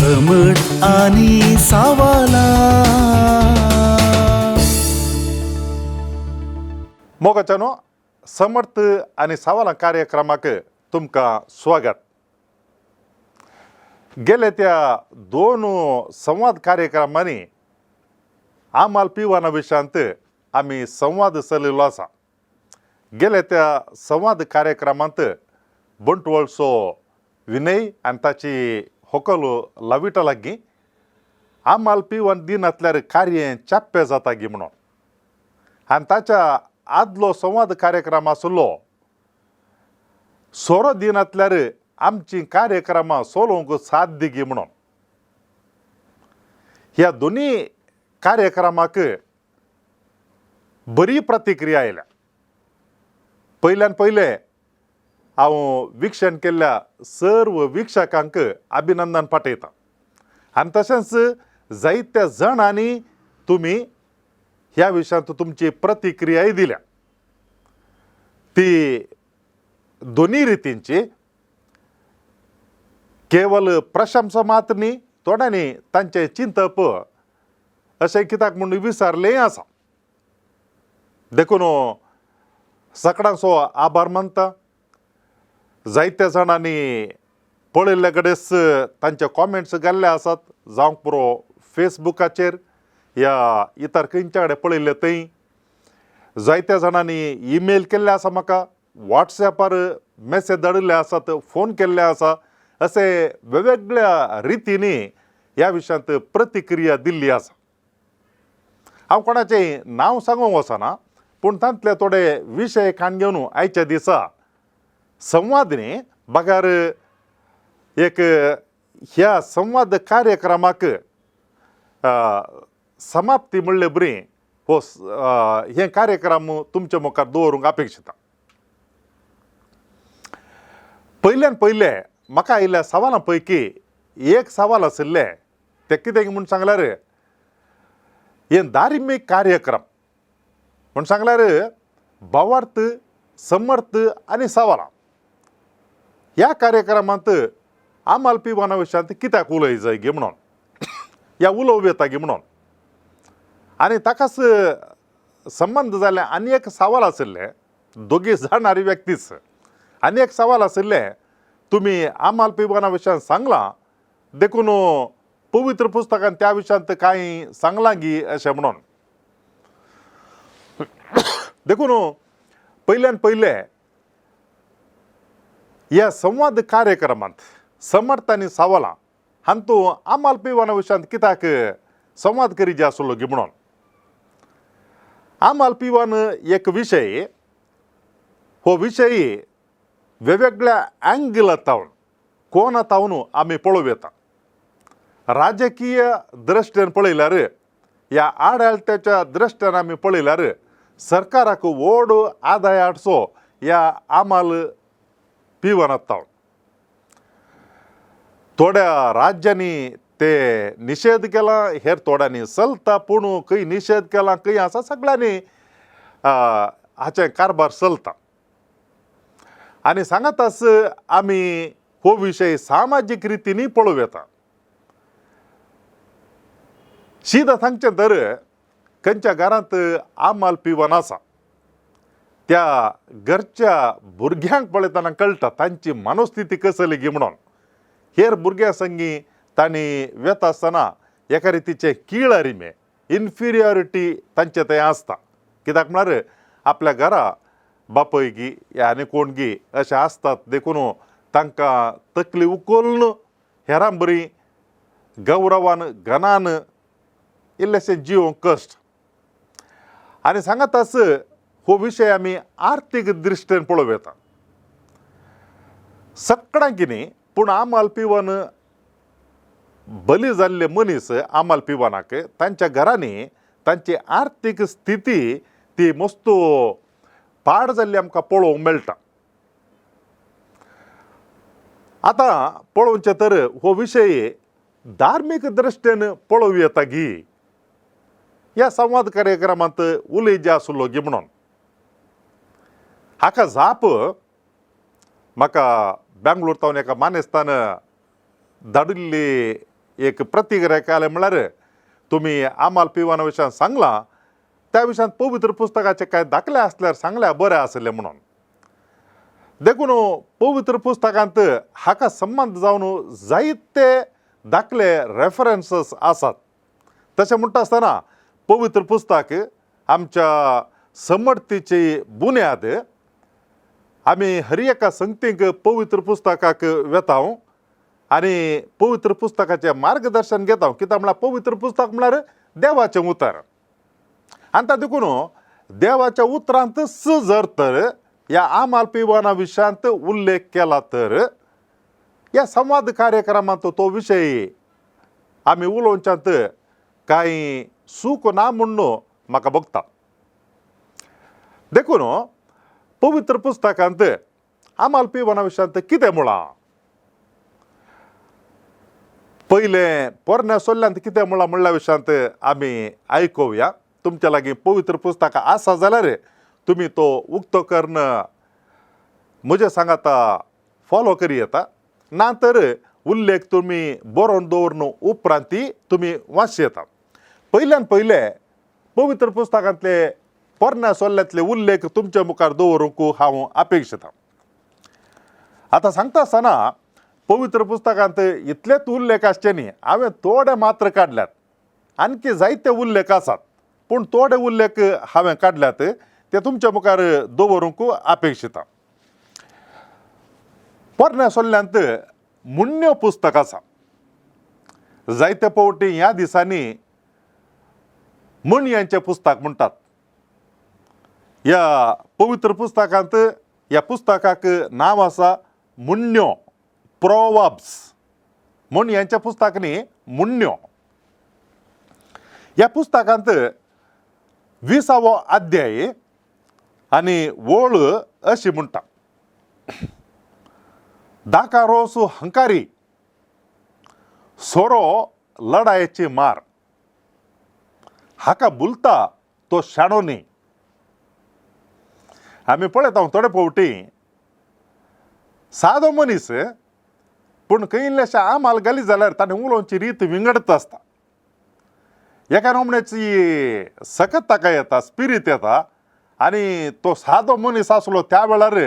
समट आनी सावाला. मोगाच्यानो, समर्थ आनी सवालां कार्यक्रमाक तुमकां स्वागत. गेले त्या दोन संवाद कार्यक्रमांनी आमाल पिवाना विशयांत आमी संवाद चलयलो आसा. गेले त्या संवाद कार्यक्रमांत बंटवळचो विनय आनी ताची होकल लाविटा लागीं आमाल पिवन दिनातल्यार कार्य चाप्पे जाता गी म्हणून, आनी ताच्या आदलो संवाद कार्यक्रम आसलो सोरो दिनातल्यार आमची कार्यक्रमां चलोवंक साध्य गी म्हणून. ह्या दोनी कार्यक्रमाक बरी प्रतिक्रिया आयल्या. पयल्यान पयलें हांव विक्षण केल्ल्या सर्व वीक्षकांक अभिनंदन पाठयतां आनी तशेंच जायत्या जाणांनी तुमी ह्या विशयांत तुमची प्रतिक्रियाय दिल्या. ती दोनी रितींची, केवल प्रशंसा मात न्ही, थोड्यांनी तांचें चिंतप अशें कित्याक म्हूण विचारलेंय आसा. देखून सगळ्यांचो आभार मानता. जायत्या जाणांनी पळयल्ले कडेच तांचे कॉमेंट्स घाल्ले आसात, जावंक पुरो फेसबुकाचेर या इतर खंयच्या कडेन पळयल्ले थंय. जायत्या जाणांनी ईमेल केल्ले आसा, म्हाका वॉट्सॅपार मॅसेज धाडिल्ले आसात, फोन केल्ले आसा. अशें वेगवेगळ्या रितींनी ह्या विशयांत प्रतिक्रिया दिल्ली आसा. हांव कोणाचें नांव सांगूंक वचना, पूण तांतले थोडे विशय खाण घेवन आयच्या दिसा संवाद न्ही बगर एक ह्या संवाद कार्यक्रमाक समाप्ती म्हणले बरी हो हे कार्यक्रम तुमच्या मुखार दवरूंक अपेक्षिता. पयल्यान पयले म्हाका आयिल्ल्या सवालां पैकी एक सवाल आशिल्लें तें कितें म्हूण सांगल्यार हे धार्मीक कार्यक्रम म्हूण सांगल्यार भावार्थ, समर्थ आनी सवालां ह्या कार्यक्रमांत आमाल पिवाना विशयांत कित्याक उलय जाय गी म्हणून, ह्या उलोवं येता गी म्हणून. आनी ताकाच संबंद जाल्लें आनी एक सवाल आशिल्लें, दोगी जाणारी व्यक्तीच आनी एक सवाल आशिल्लें, तुमी आमाल पिवाना विशयांत सांगलां देखून पवित्र पुस्तकान त्या विशयांत कांय सांगलां गी अशें म्हणून. देखून पयल्यान पयलें ह्या संवाद कार्यक्रमांत समर्थ आनी सवालां हांतू आमाल पिवाना विशयांत कित्याक संवाद करीत आसलो गी म्हणून. आमाल पिवान एक विशय, हो विशय वेगवेगळ्या अँगला तावन कोणा तावन आमी पळोवं येता. राजकीय दृश्टीन पळयल्यार ह्या आडळत्याच्या दृश्टीन आमी पळयल्यार सरकाराक व्हड आदाय हाडचो ह्या आमाल पिवनात तावन. थोड्या राज्यांनी ते निशेध केला, हेर थोड्यांनी चलता, पूण खंय निशेध केला खंय आसा सगळ्यांनी हाचें कारभार चलता. आनी सांगाताच आमी हो विशय सामाजीक रितींनी पळोवं येता. शीदा सांगचें तर खंयच्या घरांत आमाल पिवन आसा त्या घरच्या भुरग्यांक पळयतना कळटा तांची मनस्थिती कसली गी म्हणून. हेर भुरग्यां संगी तांणी वेता आसतना एका रितीचें किळारिमें, इन्फिरियॉरिटी तांचे थंय आसता. कित्याक म्हळ्यार आपल्या घरा बापय गी आनी कोण गी अशें आसतात, देखून तांकां तकली उखलून हेरां बरी गौरवान घनान इल्लेशें जिवंक कश्ट. आनी सांगाताच हो विशय आमी आर्थीक दृश्टीन पळोवं येता. सगळ्यांक न्ही, पूण आमाल पिवन बली जाल्ले मनीस आमाल पिवनाक तांच्या घरांनी तांची आर्थीक स्थिती ती मस्त पाड जाल्ली आमकां पळोवंक मेळटा. आतां पळोवचें तर हो विशय धार्मीक दृश्टीन पळोवं येता गी ह्या संवाद कार्यक्रमांत उलय जे आसलो गी म्हणून. हाका जाप म्हाका बेंगलोर तावन एका मानेस्तान धाडिल्ली एक प्रतिक्रिया केल्या म्हळ्यार तुमी आमाल पिवाना विशयान सांगलां त्या विशयांत पवित्र पुस्तकाचे कांय दाखले आसल्यार सांगल्यार बरें आसलें म्हणून. देखून पवित्र पुस्तकांत हाका संबंद जावन जायते दाखले रेफरन्सीस आसात. तशें म्हणटा आसतना पवित्र पुस्तक आमच्या समर्थीची बुन्याद. आमी हर एका संगतीक पवित्र पुस्तकाक वेता आनी पवित्र पुस्तकाचें मार्गदर्शन घेता. कित्याक म्हळ्यार पवित्र पुस्तक म्हळ्यार देवाचें उतर आनी तातूंत देखून देवाच्या उतरांत जर तर ह्या आमाल पिवाना विशयांत उल्लेख केला तर ह्या संवाद कार्यक्रमांत तो विशय आमी उलोवच्यांत कांय चूक ना म्हूण म्हाका भोगता. देखून पवित्र पुस्तकांत आमाल पिवाना विशयांत कितें म्हळां, पयलें पोरण्या सोल्ल्यांत कितें म्हळां म्हणल्या विशयांत आमी आयकुया. तुमच्या लागीं पवित्र पुस्तकां आसा जाल्यार तुमी तो उक्तो करून म्हज्या सांगाता फॉलो करी येता, ना तर उल्लेख तुमी बरोवन दवरून उपरांती तुमी वाचूं येता. पयल्यान पयले पवित्र पुस्तकांतले पोरण्या सोल्ल्यांतले उल्लेख तुमच्या मुखार दवरूंक हांव अपेक्षितां. आतां सांगता आसतना पवित्र पुस्तकांत इतलेच उल्लेख आसचे न्ही, हांवें थोडे मात्र काडल्यात, आणखी जायते उल्लेख आसात पूण थोडे उल्लेख हांवें काडल्यात ते तुमच्या मुखार दवरूंक अपेक्षितां. पोरण्या सोल्ल्यांत मुण्ण्यो पुस्तक आसा. जायते फावटी ह्या दिसांनी म्हणयांचें पुस्तक म्हणटात. ह्या पवित्र पुस्तकांत ह्या पुस्तकाक नांव आसा मुण्ण्यो, प्रोवर्ब्स. म्हणयांच्या पुस्तक न्ही, मुण्ण्यो. ह्या पुस्तकांत 20वो अध्याय आनी वळ अशी म्हणटा, दाकारोस हंकारी सोरो लडायेची मार, हाका बुलता तो शाणो न्ही. आमी पळयता थोडे फावटी सादो मनीस पूण खंय इल्लेशे आमाल घाली जाल्यार ताणें उलोवची रीत विंगडत आसता. एका नमण्याची सकत ताका येता, स्पिरीत येता आनी तो सादो मनीस आसलो त्या वेळार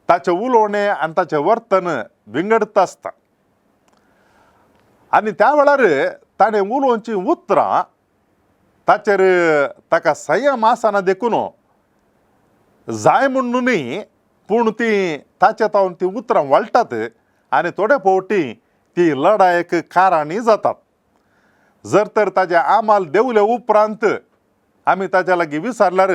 ताचें उलोवणें आनी ताचें वर्तन विंगडत आसता आनी त्या वेळार ताणें उलोवचीं उतरां ताचेर ताका संयम आसना देखून जाय म्हूण न्ही पूण ती ताचे तावन ती उतरां वळटात आनी थोडे फावटी ती लडायेक कारणी जातात. जर तर ताजे आमाल देंवले उपरांत आमी ताच्या लागीं विचारल्यार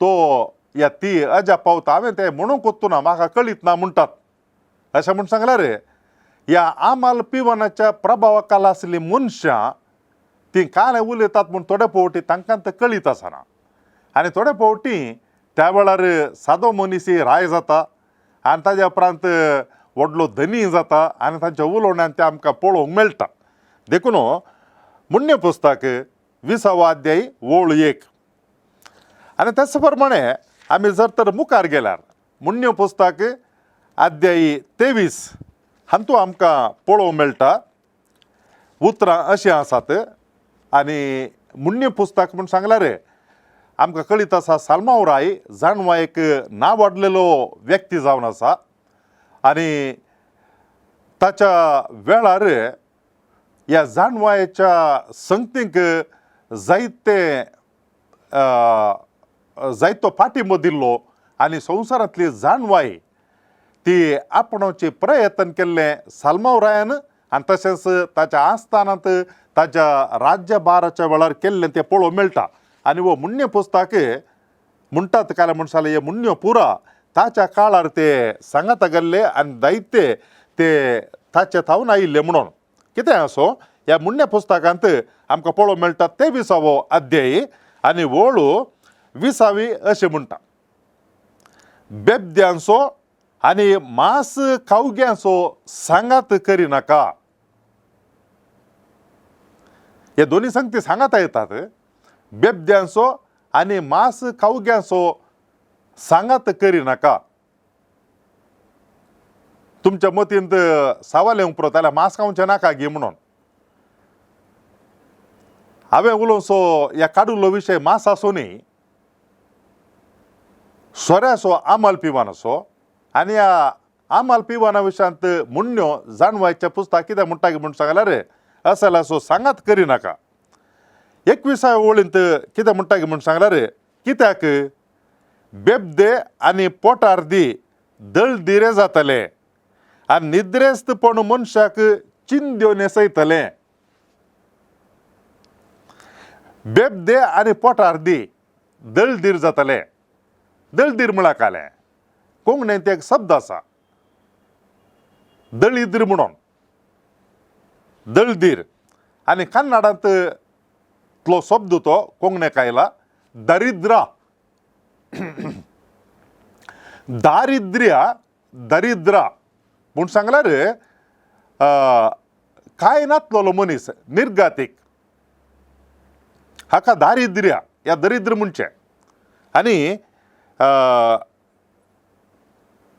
तो या ती अजा पावता हांवें तें म्हणूंक वचूना म्हाका कळीत ना म्हणटात. अशें म्हूण सांगल्यार ह्या आमाल पिवनाच्या प्रभावा खाला आसलीं मनशां तीं कांय उलयतात म्हूण थोडे फावटी तांकां तें कळीत आसना आनी थोडे फावटी त्या वेळार सादो मनीस राय जाता आनी ताज्या उपरांत व्हडलो धनी जाता आनी तांच्या उलोवण्यान तें आमकां पळोवंक मेळटा. देखून मुण्य पुस्तक 20वो अध्याय ओळ 1 आनी त्याच प्रमाणे आमी जर तर मुखार गेल्यार मुण्य पुस्तक अध्याय 23 हातूंत आमकां पळोवंक मेळटा उतरां अशीं आसात. आनी मुण्य पुस्तक म्हूण सांगल्यार आमकां कळीत आसा साल्मांव राय जाणवा एक नावाडलेलो व्यक्ती जावन आसा आनी ताच्या वेळार ह्या जाणवायेच्या संगतीक जायते जायतो पाठिंबो दिल्लो आनी संवसारांतली जाणवाय ती आपणावचे प्रयत्न केल्लें साल्मांव रायान आनी तशेंच ताच्या आस्थानांत ताच्या राज्यभाराच्या वेळार केल्लें तें पळोवंक मेळटा. आनी हो मुण्य पुस्तक म्हणटात काल म्हणसाले हे मुण्यो पुरा ताच्या काळार ते सांगाता गेल्ले आनी जायते ते ताचे थावन आयिल्ले म्हणून कितें आसो ह्या मुण्य पुस्तकांत आमकां पळोवंक मेळटा 23वो अध्याय आनी वळू 20वी अशें म्हणटा, बेबद्यांचो आनी मांस खावग्यांचो सांगात करिनाका. हे दोनी संगती सांगाता येतात, बेबद्यांचो आनी मांस खावग्यांचो सांगात करिनाका. तुमच्या मतींत सवाल येवंक पुरो जाल्यार मांस खावचें नाका गी म्हणून. हांवें उलोवचो ह्या काडुल्लो विशय मास आसुनूय सोऱ्याचो आमल पिवानाचो आनी ह्या आमल पिवाना विशयांत मुण्ण्यो जाणवायच्या पुस्तक कितें म्हणटा म्हूण सांगल्यार असल्याचो सांगात करिनाका. 21व्या ओळींत कितें म्हणटा म्हूण सांगल्यार कित्याक बेबदे आनी पोटार्दी दळदिरे जातले आनी निद्रेस्तपण मनशाक चिंद्यो न्हेसयतले. बेबदे आनी पोटार्दी दळदीर जातले. दळदीर म्हळ्यार कालें कोंकणींत एक शब्द आसा दळीद्र म्हणून, दळदीर. आनी कन्नडांतलो शब्द तो कोंकणीक आयला दरिद्रा. दारिद्र्य दरिद्रा म्हूण सांगल्यार कांय नातलेलो मनीस निर्गातीक हाका दारिद्र्य या दरिद्र म्हणचें. आनी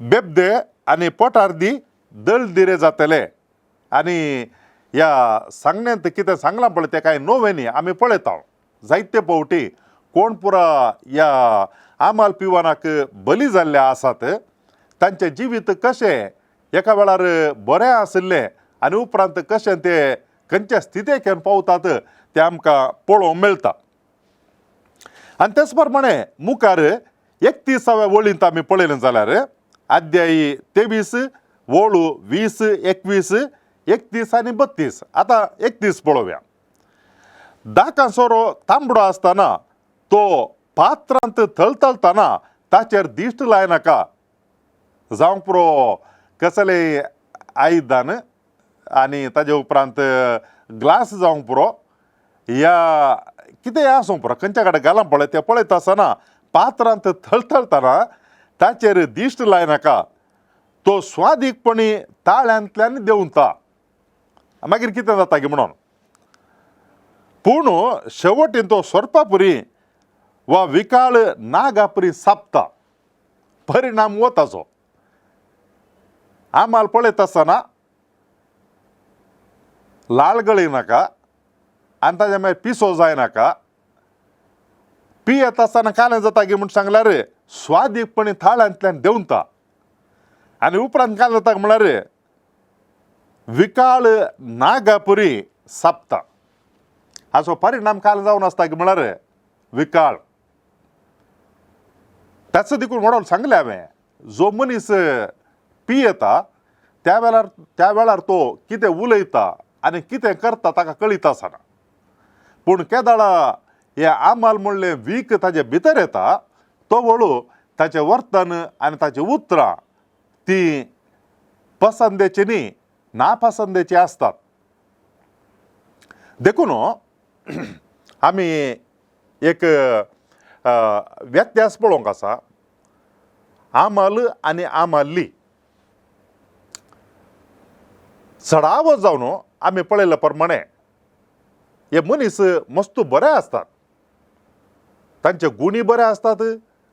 बेबदे आनी पोटार्दी दळदिरे जातले. आनी ह्या सांगण्यांत कितें सांगलां पळय तें कांय नवें न्ही, आमी पळयता जायते फावटी कोण पुरा ह्या आमाल पिवानाक बली जाल्ले आसात, तांचें जिवीत कशें एका वेळार बरें आशिल्लें आनी उपरांत कशें ते खंयच्या स्थितेक येवन पावतात तें आमकां पळोवंक मेळटा. आनी तेच प्रमाणे मुखार 31व्या वळींत आमी पळयलें जाल्यार अध्यायी 23 वळू 20 21 31 आनी 32. आतां 31 पळोवया. दाकां सोरो तांबडो आसतना तो पात्रांत थळथळतना ताचेर दिश्ट लायनाका. जावंक पुरो कसलें आयदन आनी ताजे उपरांत ग्लास जावंक पुरो या कितेंय आसूंक पुरो, खंयच्या कडेन घालां पळय तें पळयता आसतना पात्रांत थळथळतना ताचेर दिश्ट लायनाका. तो स्वादीकपणी ताळ्यांतल्यान देंवता. मागीर कितें जाता की म्हणून पूण शेवटीन तो सोरपापुरी वा विकाळ नागापुरी सापता. परिणाम हो ताचो. आमाल पळयता आसतना लाळ गळी नाका आनी ताज्या मागीर पिसो जायनाका. पियेत आसतना कालें जाता की म्हूण सांगल्यार स्वादीकपणी थाळ्यांतल्यान देंवता आनी उपरांत कालें जाता म्हळ्यार विकाळ नागापुरी सापता. हाचो परिणाम काल जावन आसता की म्हळ्यार विकाळ. ताचो देखून म्हणून सांगलें हांवें, जो मनीस पियेता त्या वेळार तो कितें उलयता आनी कितें करता ताका कळीत आसना. पूण केदाळा हे आमाल म्हणलें वीख ताजे भितर येता तो वळू ताचें वर्तन आनी ताचीं उतरां ती पसंदेची न्ही नापसंदेची आसतात. देखून आमी एक व्यत्यास पळोवंक आसा आमल आनी आमाल्ली. चडावत जावन आमी पळयल्या प्रमाणे हे मनीस मस्त बरे आसतात, तांचे गुणी बरे आसतात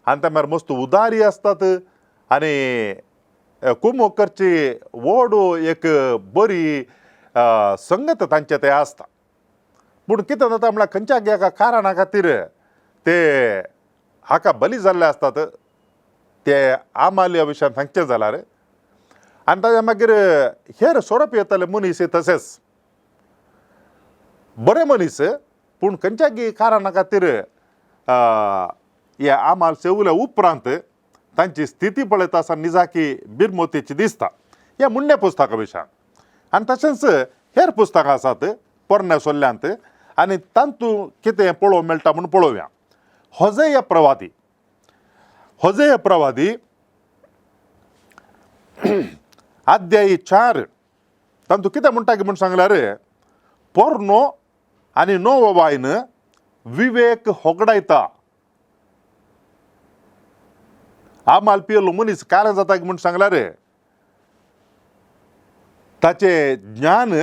आनी ते मागीर मस्त उदारी आसतात आनी कुमोक करची व्हड एक बरी संगत तांचे ते आसता. पूण कितें जाता म्हळ्यार खंयच्या एका कारणा खातीर ते हाका बली जाल्ले आसतात ते आमाल्या विशयान सांगचें जाल्यार. आनी ताज्या मागीर हेर सोरोप येताले मनीस तशेंच बरे मनीस पूण खंयच्या कारणा खातीर हे आमाल सेवल्या उपरांत तांची स्थिती पळयता आसतना निजाकी बिरमोतीची दिसता ह्या मुण्ण्या पुस्तका विशयान. आनी तशेंच हेर पुस्तकां आसात पोरण्या सोल्ल्यांत आनी तातूंत कितें पळोवंक मेळटा म्हूण पळोवया. होजय प्रवादी, होजय प्रवादी अध्यायी 4 तातूंत कितें म्हणटा की म्हूण सांगल्यार पोरनो आनी नवो वायन विवेक होगडायता. आमाल पियेलो मनीस कारण जाता की म्हूण सांगल्यार ताचें ज्ञान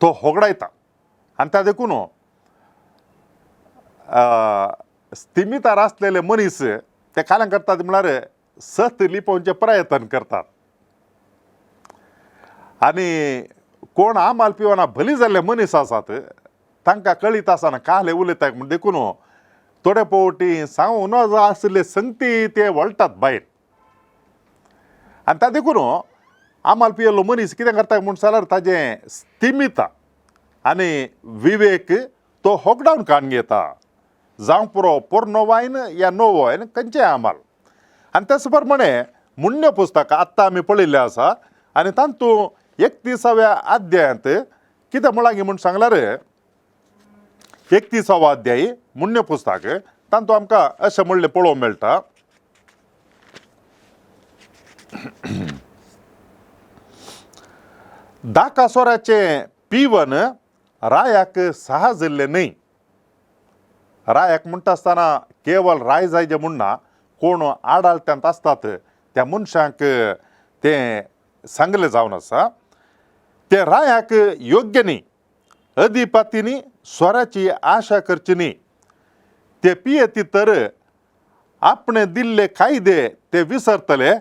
तो होगडायता आनी त्या देखून स्थिमितार आसलेले मनीस ते काल्यां करतात म्हळ्यार सत लिपोवचें प्रयत्न करतात. आनी कोण आमाल पिवना बली जाल्ले मनीस आसात तांकां कळीत आसना काले उलयता म्हूण देखून थोडे फावटी सांगू नजो आशिल्ले संगती ते वळटात भायर. आनी ता देखून आमाल पियेल्लो मनीस कितें करता म्हूण जाल्यार ताजें स्थिमिता आनी विवेक तो होगडावन काडून घेता, जावंक पुरो पोरनो वायन या नवो वायन खंयचें आमाल. आनी तेच प्रमाणे मुण्य पुस्तक आत्तां आमी पळयल्लें आसा आनी तातूंत 31व्या अध्यायांत कितें म्हळां म्हूण सांगल्यार 31वो अध्याय मुण्य पुस्तक तातूंत आमकां अशें म्हणलें पळोवंक मेळटा. दाकासोराचें पिवन रायाक सहजिल्लें न्हय. रायाक म्हणटा आसतना केवल राय जाय म्हूण ना, कोण आडाळत्यांत आसतात त्या मनशांक तें सांगलें जावन आसा. तें रायाक योग्य न्ही, अधिपातींनी स्वराची आशा करची न्ही. ते पियेती तर आपणे दिल्ले कायदे ते विसरतले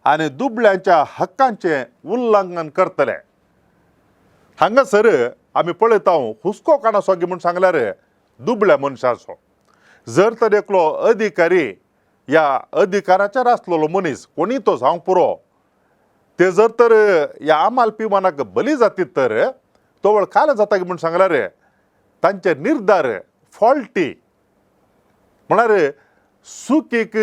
आनी दुबळ्यांच्या हक्कांचें उल्लंघन करतले. हांगासर आमी पळयता हुस्को काणाचो म्हूण सांगल्यार दुबळ्या मनशाचो. जर तर एकलो अधिकारी ह्या अधिकाराचेर आसलेलो मनीस कोणी तो जावंक पुरो, ते जर तर ह्या आमाल पिवानाक बली जातीत तर तो वेळ काल जाता म्हूण सांगल्यार तांचे निर्धार फॉल्टी म्हळ्यार चुकीक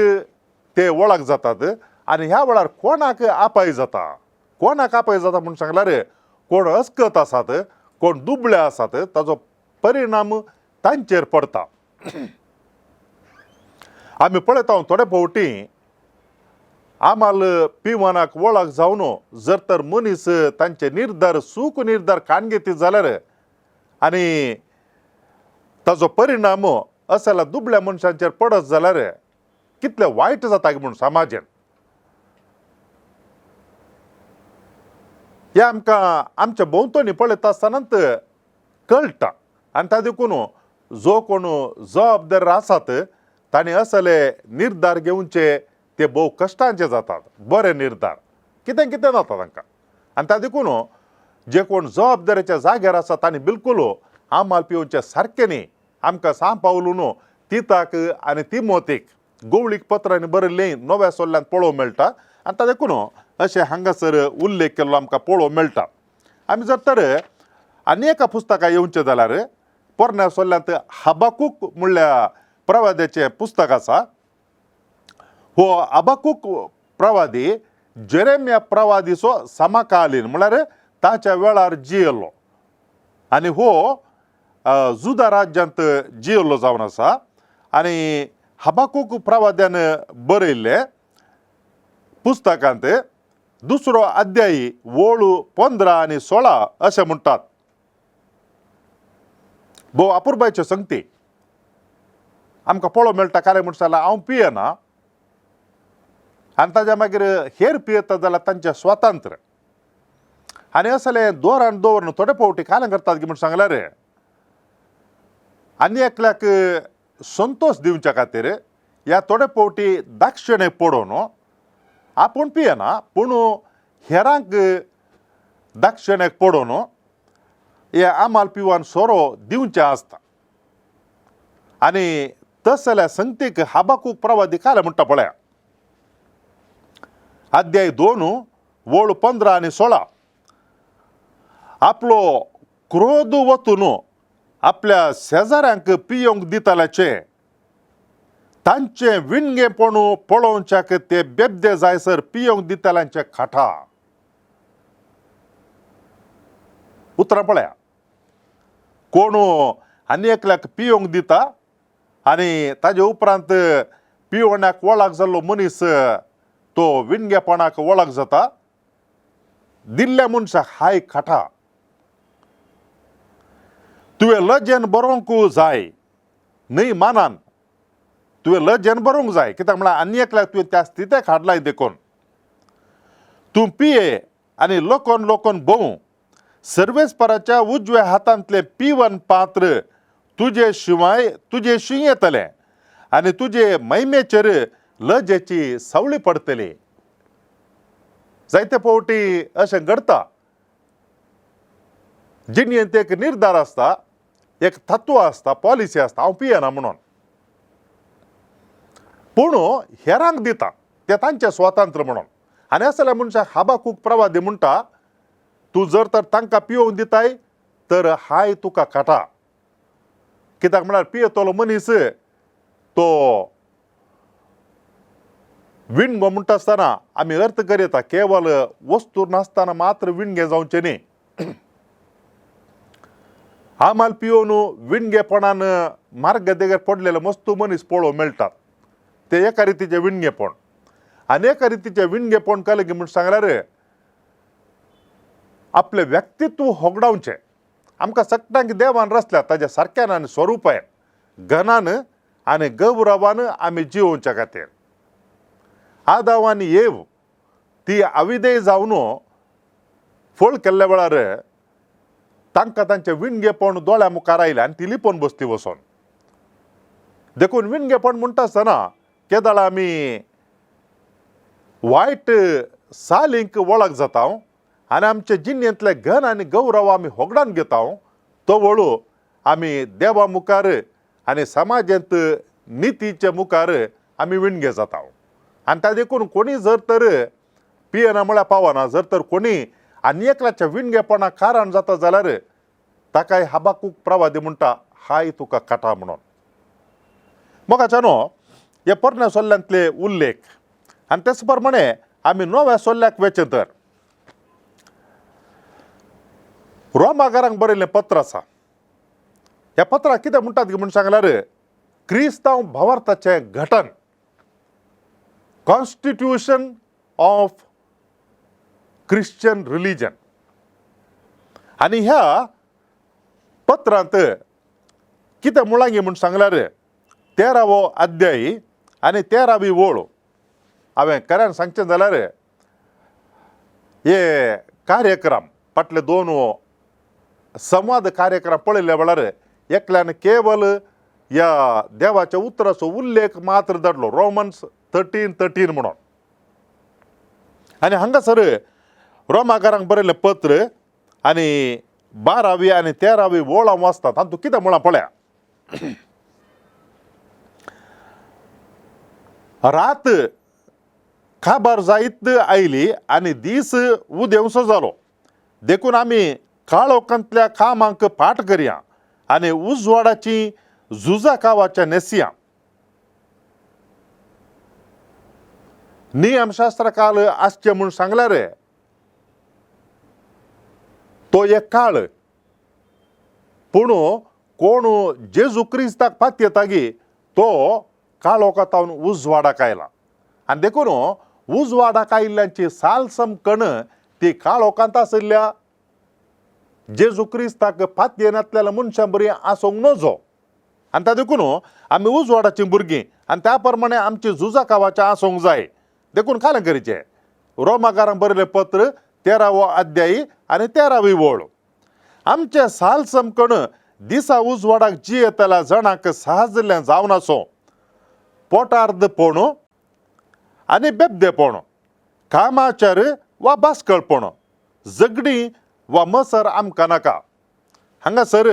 ते वळख जातात आनी ह्या वेळार कोणाक आपाय जाता, कोणाक आपाय जाता म्हूण सांगल्यार कोण अस्कत आसात, कोण दुबळे आसात, ताजो परिणाम तांचेर पडटा. आमी पळयता थोडे फावटी आमाल पिवनाक वळख जावन जर तर मनीस तांचे निर्धार चूक निर्धार काण घेतीत जाल्यार आनी ताजो परिणाम असल्या दुबळ्या मनशांचेर पडत जाल्यार कितलें वायट जाता म्हूण समाजान. हें आमकां आमच्या भोंवतणी पळयता आसतनाच कळटा. आनी ता देखून जो कोण जबाबदार आसात तांणी असले निर्धार घेवचे ते भोव कश्टांचे जातात, बरे निर्धार कितें कितें जाता तांकां. आनी ता देखून जे कोण जबाबदारेच्या जाग्यार आसा तांणी बिलकूल आमाल पिवचे सारकें न्ही. आमकां सांग पावलून तिताक आनी तिमोतीक गोवळीक पत्रांनी बरयल्लें नव्या सोल्ल्यांत पळोवंक मेळटा. आनी ता देखून अशें हांगासर उल्लेख केल्लो आमकां पळोवंक मेळटा. आमी जर तर आनी एका पुस्तकां येवचें जाल्यार पोरण्या सोल्ल्यांत हबाकूक म्हणल्या प्रवाद्याचें पुस्तक आसा. हो हबाकूक प्रवादी जेरेमिया प्रवादीचो समकालीन म्हळ्यार ताच्या वेळार जियेल्लो आनी हो जुदा राज्यांत जियेल्लो जावन आसा. आनी हबाकूक प्रवाद्यान बरयल्लें पुस्तकांत दुसरो अध्यायी वोळ 15 आनी 16 अशें म्हणटात. भोव अपुरबायच्यो संगती आमकां पळोवंक मेळटा. कारण म्हणटा जाल्यार हांव पियेना आनी ताज्या मागीर हेर पियेता जाल्यार तांचें स्वातंत्र्य. आनी असलें दवरान दवरून थोडे फावटी कालें करतात म्हूण सांगल्यार आनी एकल्याक संतोश दिवच्या खातीर ह्या थोडे फावटी दाक्षिणे पडोवन आपूण पियेना पूण हेरांक दाक्षिणेक पडोवन हे आमाल पिवन सोरो दिवचें आसता. आनी तसल्या संगतीक हबाकूक प्रवादी कालें म्हणटा पळया अध्याय 2 वळ 15 आनी 16. आपलो क्रोध वतून आपल्या शेजाऱ्यांक पियोंक दिताल्याचे तांचें विणगेपण पळोवच्याक ते बेबदे जायसर पियोंक दिताल्यांचे खाटा. उतरां पळया, कोण आनी एकल्याक पियोंक दिता आनी ताजे उपरांत पिवण्याक वळख जाल्लो मनीस तो विणगेपणाक वळख जाता. दिल्ल्या मनशाक हाय खाटा. तुवें लजेन बरोवंक जाय न्हय मानान, तुवें लजेन बरोवंक जाय कित्याक म्हळ्यार आनी एकल्याक तुवें त्या स्थितेक हाडलाय देखून. तूं पिये आनी लोकोन लोकोन भोंव, सर्वेस्पराच्या उजव्या हातांतलें पिवन पात्र तुजे शिवाय तुजेशी येतलें आनी तुजे महिमेचेर लजेची सावळी पडटली. जायते फावटी अशें घडटा, जिणेंत एक निर्धार आसता, एक तत्व आसता, पॉलिसी आसता, हांव पियेना म्हणून, पूण हेरांक दिता ते तांचें स्वातंत्र्य म्हणून. आनी असल्या मनशाक हाबाकूक प्रवादी म्हणटा, तूं जर तर तांकां पियोवन दिताय तर हाय तुका काटा. कित्याक म्हळ्यार पियेतलो मनीस तो विणगो म्हणटा आसतना आमी अर्थ करता केवल वस्तू नासतना मात्र विणगे जावचें न्ही. आमाल पियोवन विणगेपणान मार्ग देगेर पडलेले मस्तू मनीस पळोवंक मेळटात, ते एका रितीचें विणगेपण. आनी एका रितीचें विणगेपण केलें की म्हूण सांगल्यार आपलें व्यक्तित्व होगडावचें. आमकां सगळ्यांक देवान रचल्या ताज्या सारक्यान आनी स्वरुपान, घनान आनी गौरवान आमी जिवोवच्या खातीर. आदाव आनी येव ती अविदेय जावन फळ केल्ल्या वेळार तांकां तांचें विणगेपण दोळ्या मुखार आयलें आनी ती लिपोवन बसली वचोन. देखून विणगेपण म्हणटा आसतना केदळा आमी वायट सालींक वळख जाता आनी आमचे जिणेंतले घन आनी गौरव आमी होगडान घेता, तो वळू आमी देवा मुखार आनी समाजांत नितीचे मुखार आमी विणगे जाता. आनी त्या देखून कोणी जर तर पियेना म्हळ्यार पावना, जर तर कोणी आनी एकल्याच्या विणगेपणा कारण जाता जाल्यार ताकाय हाबाकूक प्रवादी म्हणटा हाय तुका काटा म्हणून. मोगाच्यानो हे पोरण्या सोल्ल्यांतले उल्लेख आनी तेच प्रमाणे आमी नव्या सोल्ल्याक वेचें तर रोमागारांक बरयल्लें पत्र आसा. ह्या पत्राक कितें म्हणटात म्हूण सांगल्यार क्रिस्तांव भावार्थाचें घटन, कॉन्स्टिट्यूशन ऑफ क्रिश्चन रिलिजन. आनी ह्या पत्रांत कितें मुळांगी म्हूण सांगल्यार 13वो अध्याय आनी 13वी ओळ. हांवें खऱ्यान सांगचें जाल्यार हे कार्यक्रम फाटले दोन संवाद कार्यक्रम पळयल्ल्या वेळार एकल्यान केवल ह्या देवाच्या उतराचो उल्लेख मात्र धाडलो, रोमन्स 13:13 म्हणून. आनी हांगासर रोमाकारांक बरयल्लें पत्र आनी 12वी आनी 13वी ओळ हांव वाचता, तातूंत कितें म्हळां पळया. रात काबार जायत आयली आनी दीस उदेवसो जालो, देखून आमी काळोखांतल्या कामांक पाठ करया आनी उजवाडाची झुजा कावाच्या न्हेसया. नियमशास्त्र काल आसचें म्हूण सांगल्यार तो एक काळ, पूण कोण जेजू क्रिस्ताक पातयेता गी तो काळोखांत उजवाडाक आयला. आनी देखून उजवाडाक आयिल्ल्यांची साल समकण ती काळोखांत आशिल्ल्या जेजू क्रिस्ताक पातयेनातल्या मनशां बरी आसूंक नजो. आनी त्या देखून आमी उजवाडाचीं भुरगीं आनी त्या प्रमाणे आमची झुजा कावाचें आसूंक जाय. देखून कालें करीचें रोमाकारांक बरयलें पत्र 13वो अध्यायी आनी 13वी ओळ. आमचें साल समकण दिसा उजवाडाक जियेतल्या जाणांक सहजल्लें जावन आसूं, पोटार्दपण आनी बेबदेपण, कामाचार वा बास्कळपण, झगडीं वा मसर आमकां नाका. हांगासर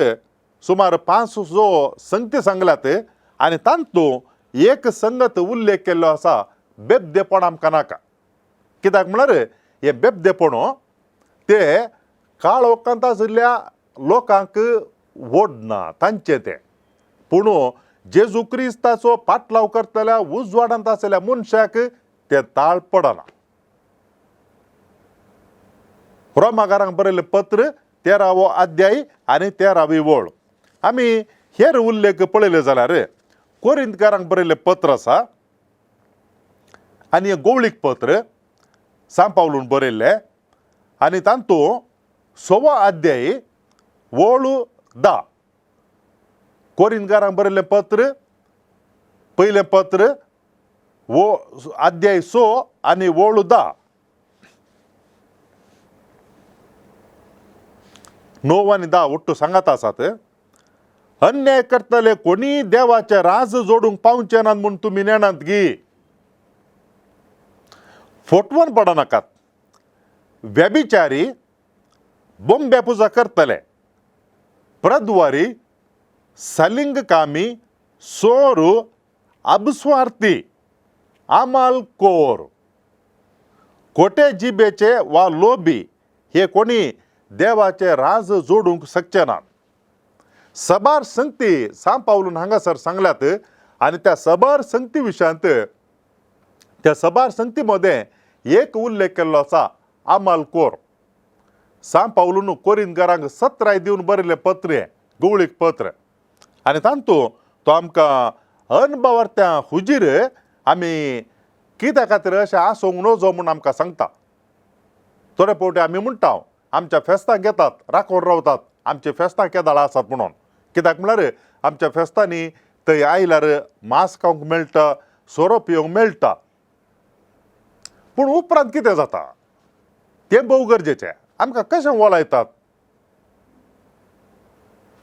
सुमार 5 जो संगती सांगल्यात आनी तातूंत एक संगत उल्लेख केल्लो आसा, बेबदेपण आमकां नाका. कित्याक म्हळ्यार हें बेबदेपण ते काळोखांत आशिल्ल्या लोकांक ओडना तांचें तें, पूण जेजू क्रिस्ताचो पाटलाव करतल्या उजवाडांत आशिल्ल्या मनशाक तें ताळ पडना. रोमाकारांक बरयल्लें पत्र 13वो अध्याय आनी 13वी ओळ. आमी हेर उल्लेख पळयले जाल्यार कोरिंतकारांक बरयल्लें पत्र आसा आनी हें गोवळीक पत्र सांत पावलून बरयल्लें आनी तातूंत 6वो अध्याय ओळ 10. कोरिंतकारांक बरयल्लें पत्र पयलें पत्र वो अध्याय 6 आनी ओळ 10. 9 आनी 10 ಒಟ್ಟು सांगात आसात. अन्याय करतले कोणी देवाचे राज जोडूंक पावचे नात म्हूण तुमी नेणात गी. फटवण पडनाकात. व्यभिचारी, बोंबे पुजा करतले, प्रद्वारी, सलिंगकामी, चोर, अबस्वार्थी, आमालकोर, खोटे जिबेचे वा लोबी हे कोणी देवाचे राज जोडूंक शकचे नात. सबार संगती सांव पावलून हांगासर सांगल्यात आनी त्या सबार संगती विशयांत, त्या सबार संगती मदें एक उल्लेख केल्लो आसा, आमालकोर. सांव पावलून कोरिंदकारांक सत्राय दिवन बरयल्लें पत्र हें गवळीक पत्र आनी तातूंत तो आमकां अणभवार त्या हुजीर आमी कित्या खातीर अशें आसूंक नजो म्हूण आमकां सांगता. थोडे फावटी आमी म्हणटा, आमच्या फेस्तांक येतात, राखून रावतात, आमची फेस्तां केदाळ आसात म्हणून. कित्याक म्हळ्यार आमच्या फेस्तांनी थंय आयल्यार मांस खावंक मेळटा, सोरो पिवंक मेळटा. पूण उपरांत कितें जाता तें भोव गरजेचें. आमकां कशें वळायतात?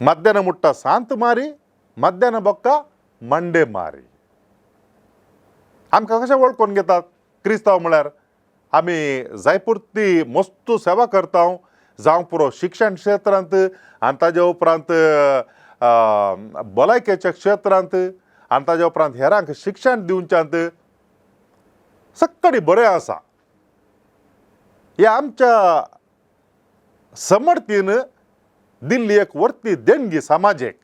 मध्यान मुट्टा सांत मारी, मध्यान बक्का मंडे मारी. आमकां कशें वळखून घेतात क्रिस्तांव म्हळ्यार? आमी जायपुरती मस्तू सेवा करता, जावं पुरो शिक्षण क्षेत्रांत आनी ताजे उपरांत भलायकेच्या क्षेत्रांत आनी ताजे उपरांत हेरांक शिक्षण दिवच्यांत सक्कडी बरें आसा. हे आमच्या समर्थीन दिल्ली एक वर्ती देणगी समाजेक.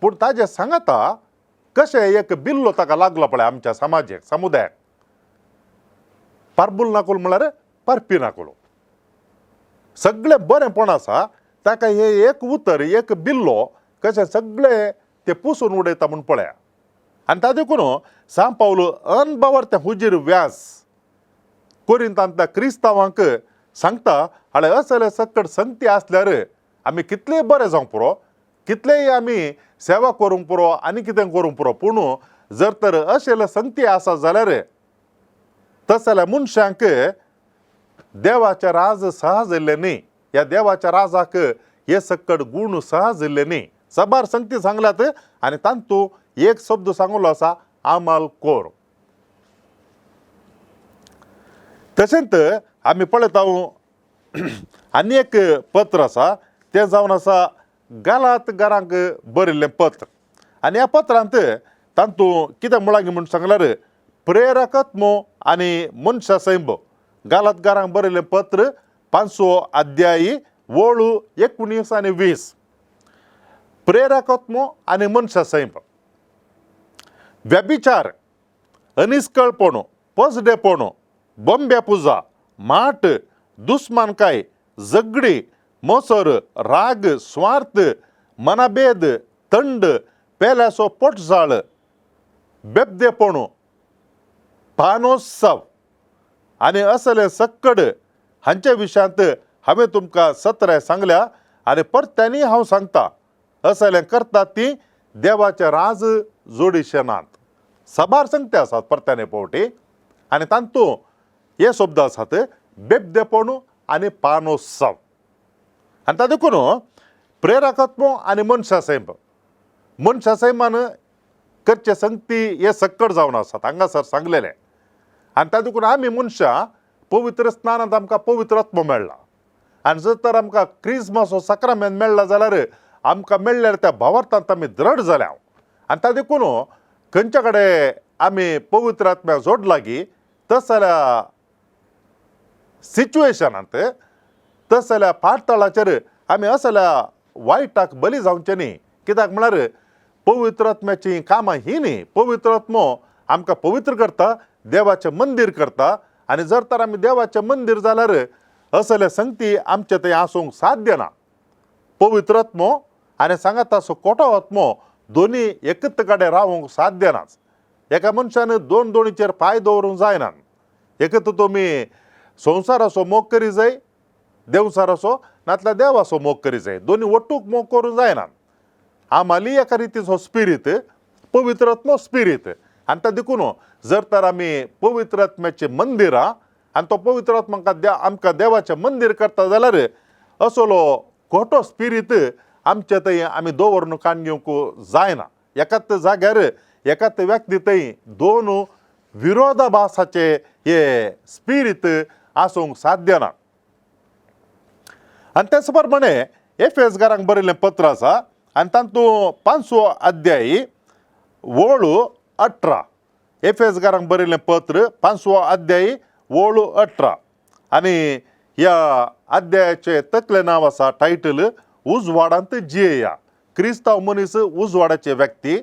पूण ताजें सांगाता कशें एक बिल्लो ताका लागलो पळय आमच्या समाजेक, समुदायाक. पारबूल नाकुल म्हळ्यार पारपी नाकुलो. सगळें बरेंपण आसा ताका हें एक उतर, एक बिल्लो कशें सगळें ते पुसून उडयता म्हूण पळया. आनी ता देखून सांव पावल अनबावर तें हुजीर व्यास कोरिंतांतल्या क्रिस्तांवांक सांगता, आनी असले सकट संगती आसल्यार आमी कितलेय बरें जावंक पुरो, कितलेय आमी सेवा करूंक पुरो आनी कितें करूंक पुरो, पूण जर तर अशें संगती आसा जाल्यार तस जाल्यार मनशांक देवाचें राज सहज इल्लें न्ही. ह्या देवाच्या राजाक हे सकट गूण सहज इल्ले न्ही. सबार संगती सांगल्यात आनी तातूंत एक शब्द सांगलो आसा, आमाल कोर. तशेंच आमी पळयता आनी एक पत्र आसा, तें जावन आसा गालात घरांक बरयल्लें पत्र. आनी ह्या पत्रांत तातूंत कितें म्हळां म्हूण सांगल्यार प्रेरकत्मो आनी मनशा सैंब. गालात घरांक बरयल्लें पत्र 5 अध्यायी वळू 19 आनी 20. प्रेरकत्मो आनी मनशा सैंब. व्यभिचार, अनिस्कळपण, पसडेपण, बॉम्ब्या पुजा, माट, दुस्मानकाय, झगडी, मोसर, राग, स्वार्थ, मनाभेद, थंड, पेल्याचो पोटजाळ, बेबदेपण, पानोत्सव आनी असले सक्कड हांच्या विशयांत हांवें तुमकां सत्राय सांगल्या आनी परत्यांनी हांव सांगता, असलें करतात ती देवाचे राज जोडीशे नात. सबार संगते आसात परत्याने पावटी आनी तातूंत हे शब्द आसात बेबदेपण आनी पानोत्सव. आनी ता देखून प्रेरकत्व आनी मनशा सैम, मनशा सैमान करचे संगती हे सक्कड जावन आसात हांगासर सांगलेले. आनी ता देखून आमी मनशां पवित्र स्नानांत आमकां पवित्र आत्मो मेळ्ळा आनी जर तर आमकां क्रिजमास हो साक्रामेंत मेळ्ळा जाल्यार आमकां मेळ्ळ्यार त्या भावार्थांत आमी दृढ जाल्या. आनी ता देखून खंयच्या कडेन आमी पवित्र आत्म्या जोडला की तस जाल्यार सिच्युएशनांत, तस जाल्यार पाठतळाचेर आमी असल्या वायटाक बली जावचें न्ही. कित्याक म्हळ्यार पवित्र आत्म्याचीं कामां ही न्ही. पवित्र आत्मो आमकां पवित्र करता, देवाचें मंदीर करता आनी जर तर आमी देवाचें मंदीर जाल्यार असले संगती आमचें थंय आसूंक साध्य ना. पवित्र आत्मो आनी सांगात असो खोटो आत्मो दोनी एकत्र कडेन रावूंक साध्य नाच. एका मनशान दोन दोनीचेर पांय दवरूंक जायना. एकत्र तुमी संवसाराचो मोग करी जाय, देवचाराचो, नातल्यार देवाचो मोग करी जाय. दोनी वट्टूक मोग करूंक जायना. आमाली एका रितीचो स्पिरीत, पवित्र आत्मो स्पिरीत. आनी ता देखून जर तर आमी पवित्र आत्म्याचीं मंदिरां आनी तो पवित्र आत्मा आमकां देवाचें मंदीर करता जाल्यार असलो खोटो स्पिरीत आमचे थंय आमी दवरून काण घेवंक जायना. एकाच जाग्यार एकाच व्यक्ती थंय दोन विरोधाभासाचे हे स्पिरीत आसूंक साध्य ना. आनी तेच प्रमाणे एफेस घरांक बरयल्लें पत्र आसा आनी तातूंत पांचवो अध्याय वोळ 18, एफेजकारांक बरयल्लें पत्र पांचवो अध्याय वोळ 18 आनी ह्या अध्यायाचें तकलें नांव आसा टायटल उजवाडांत जियेया. क्रिस्तांव मनीस उजवाडाचे व्यक्ती,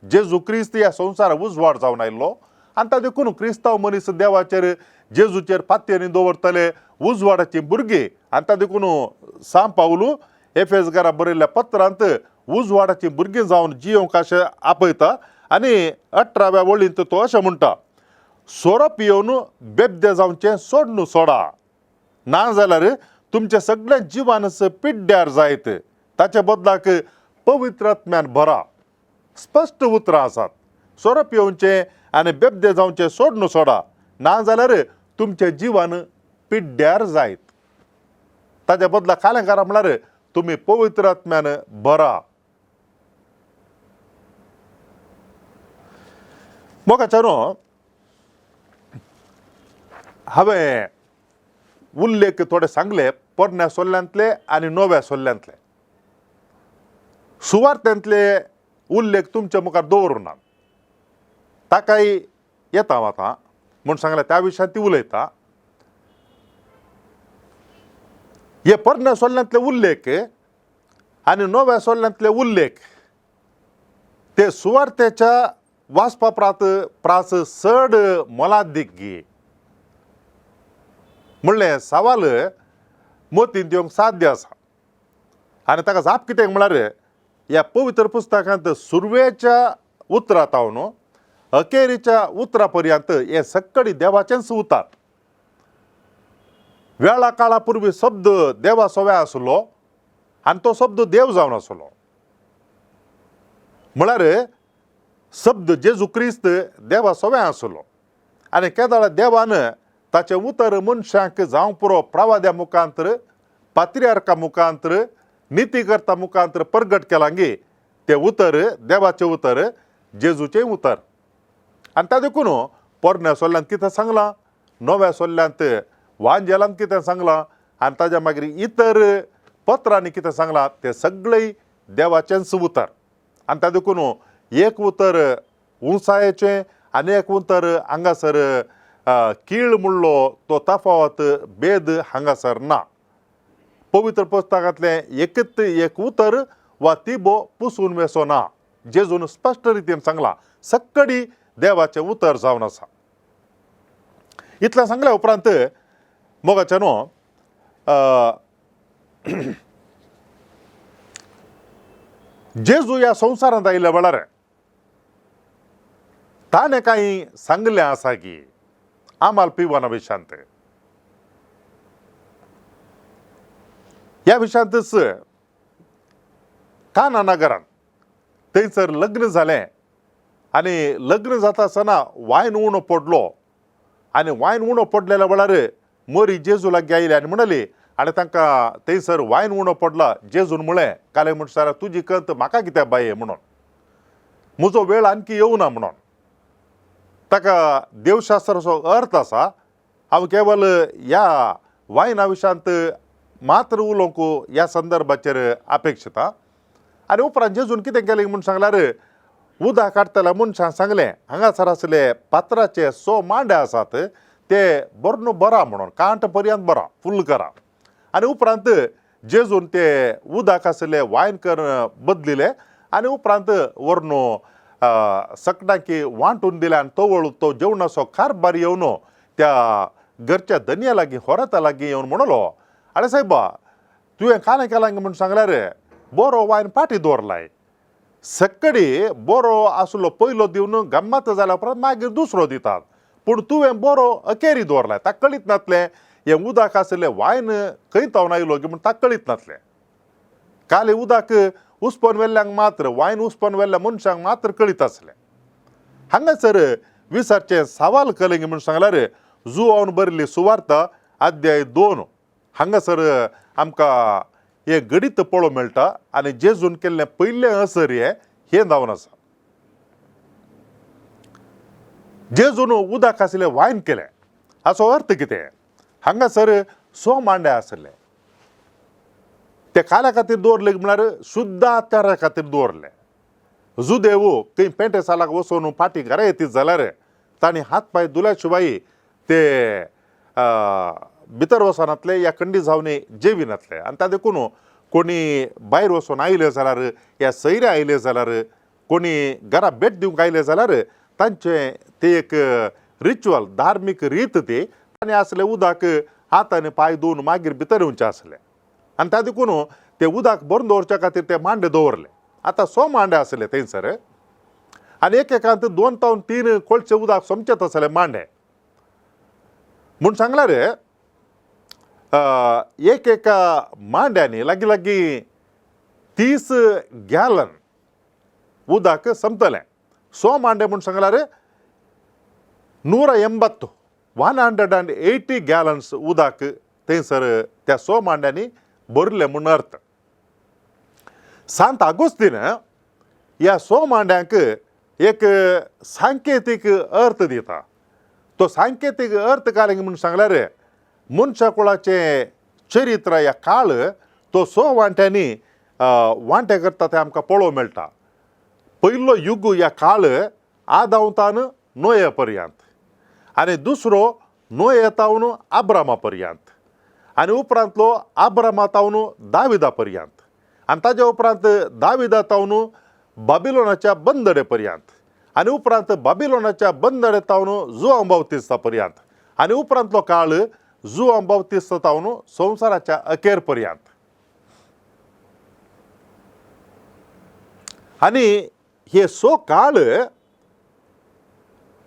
जेजू क्रिस्त ह्या संवसाराक उजवाड जावन आयिल्लो आनी ता देखून क्रिस्तांव मनीस देवाचेर जेजूचेर पातयेनी दवरतले उजवाडाची भुरगीं. आनी ता देखून सांव पावलू एफेजकारां बरयल्ल्या पत्रांत उजवाडाची भुरगीं जावन जियोंक अशें आपयता आनी 18व्या वळींत तो अशें म्हणटा, सोरो पियोवन बेबदे जावचें सोडून सोडा, ना जाल्यार तुमचें सगळें जिवानस पिड्ड्यार जायत, ताचे बदलाक पवित्र आत्म्यान भरा. स्पश्ट उतरां आसात, सोरो पिवचें आनी बेबदे जावचें सोडून सोडा, ना जाल्यार तुमचें जिवन पिड्ड्यार जायत, ताच्या बदला कालें करा म्हळ्यार तुमी पवित्र आत्म्यान भरा. मोगाच्यानो, हांवें उल्लेख थोडे सांगले पोरण्या सोल्ल्यांतले आनी नव्या सोल्ल्यांतले. सुवार्थांतले उल्लेख तुमच्या मुखार दवरुना, ताकाय येता हांव आतां म्हूण सांगलें त्या विशयांत ती उलयता. हे पोरण्या सोल्ल्यांतले उल्लेख आनी नव्या सोल्ल्यांतले उल्लेख ते सुवार्थेच्या वाचपा प्रास चड मोलादीक गी म्हणलें सवाल मतींत येवंक साध्य आसा. आनी ताका जाप कितें म्हळ्यार ह्या पवित्र पुस्तकांत सुरवेच्या उतरां तावन अखेरीच्या उतरा पर्यंत हे सक्कडी देवाचेंच उतार. वेळा काळा पुर्वी शब्द देवा सोव्या आसलो आनी तो शब्द देव जावन आसलो. म्हळ्यार शब्द जेजू क्रिस्त देवा सोव्या आसलो आनी केदळा देवान ताचें उतर मनशांक जावंक पुरो प्रवाद्या मुखांतर, पात्रियार्का मुखांतर, नितीकर्ता मुखांतर परगट केलां गी तें उतर देवाचें उतर जेजूचें उतर. आनी ता देखून पोरण्या सोल्ल्यांत कितें सांगलां, नव्या सोल्ल्यांत वांजेलांत कितें सांगलां आनी ताज्या मागीर इतर पत्रांनी कितें सांगलां तें सगळें देवाचेंच उतर. आनी ता देखून एक उतर उंचायेचें आनी एक उतर हांगासर कीळ म्हणलो तो तफावत भेद हांगासर ना. पवित्र पुस्तकांतलें एकच एक उतर वा तिबो पुसून वेसो ना. जेजून स्पश्ट रितीन सांगलां सक्कडी देवाचें उतर जावन आसा. इतलें सांगल्या उपरांत मोगाचें न्हू जेजू ह्या संवसारांत आयिल्ल्या वेळार ताणें कांय सांगलें आसा की आमाल पिवना विशांत ह्या विशांतच काना नगरांत थंयसर लग्न जालें आनी लग्न जाता आसतना वायन उणो पडलो आनी वायन उणो पडलेल्या वेळार मरी जेजू लागीं आयली आनी म्हणली आनी तांकां थंयसर वायन उणो पडला. जेजून म्हळें काले म्हणसार तुजी कंत म्हाका कित्याक बाये म्हणून, म्हजो वेळ आणखी येवना म्हणून. ताका देवशास्त्राचो अर्थ आसा. हांव केवल ह्या वायना विशयांत मात्र उलोवंक ह्या संदर्भाचेर अपेक्षिता. आनी उपरांत जेजून कितें केलें म्हूण सांगल्यार उदक काडटल्या मनशान सांगलें हांगासर आसले पात्राचे 100 मांडे आसात ते बर्ण बरा म्हणून कांट पर्यंत बरा फुल्ल करा. आनी उपरांत जेजून ते उदक आसले वायन कर बदलिले आनी उपरांत व्हरून सकटांकी वांटून दिले आनी तवळ तो जेवणाचो कारभार येवन त्या घरच्या धनया लागीं होराता लागीं येवन म्हणलो आरे सायबा तुवें कालें केलां म्हूण सांगल्यार बरो वायन फाटीं दवरलाय. सक्कडी बरो आसलो पयलो दिवन गम्मत जाल्या उपरांत मागीर दुसरो दितात, पूण तुवें बरो अखेरी दवरलाय. ताका कळीत नासलें हें उदक आसलें वायन खंय तावन आयलो की म्हूण ताका कळीत नासलें. काल उदक उसपन वेल्ल्यांक मात्र वायन उसपन वेल्ल्या मनशांक मात्र कळीत आसलें. हांगासर विसारचें सवाल कलें म्हूण सांगल्यार जुवान बरयल्ली सुवार्ता अध्याय 2 हांगासर आमकां हें गणीत पळोवंक मेळटा आनी जेजून केल्लें पयलें असर हें हें जावन आसा. जेजून उदक आसलें वायन केलें हाचो अर्थ कितें? हांगासर 100 मांडे आसले, ते काल्या खातीर दवरले म्हळ्यार शुद्ध आचारा खातीर दवरले. जुदेव थंय पेंटे सालाक वचून फाटीं घरा येतीत जाल्यार तांणी हात पांय धुल्या शिवाय ते भितर वचनातले या खंडी जावन जेविनातले. आनी ता देखून कोणी भायर वचून आयले जाल्यार या सयरे आयले जाल्यार कोणी घरा भेट दिवंक आयले जाल्यार तांचें ते एक रिच्युअल धार्मीक रीत ती आनी आसले उदक हात आनी पांय धुवन मागीर भितर येवचें आसलें. आनी ता देखून ते उदक भरून दवरच्या खातीर ते मांडे दवरले. आतां 100 मांडे आसले थंयसर आनी एक एकांत 2 तावन 3 कोळशे उदक सोमचेत आसले मांडे. म्हूण सांगल्यार एक एका मांड्यांनी लागीं लागीं 30 गॅलन उदक सोमतलें. 100 मांडे म्हूण सांगल्यार 180 180 गॅलन्स उदक थंयसर त्या 100 मांड्यांनी भरलें म्हूण अर्थ. सांत आगोस्तीन ह्या 100 मांड्यांक एक सांकेतीक अर्थ दिता. तो सांकेतीक अर्थ काय म्हूण सांगल्यार मनशा कुळाचें चरित्र ह्या काळ तो 100 वांट्यांनी वांटे करता तें आमकां पळोवंक मेळटा. पयलो युग ह्या काळ आदांवतान नोये पर्यंत आनी दुसरो नोये तावन आब्रामा पर्यंत आनी उपरांतलो आब्रामा तावन दाविदा पर्यंत आनी ताज्या उपरांत दाविदा तावन बाबिलोनाच्या बंदडे पर्यंत आनी उपरांत बाबिलोनाच्या बंदडे तावन जुआंव बावतिस्ता पर्यंत आनी उपरांतलो काळ जुआंव बावतिस्ता तावन संवसाराच्या अखेर पर्यंत. आनी हे 100 काळ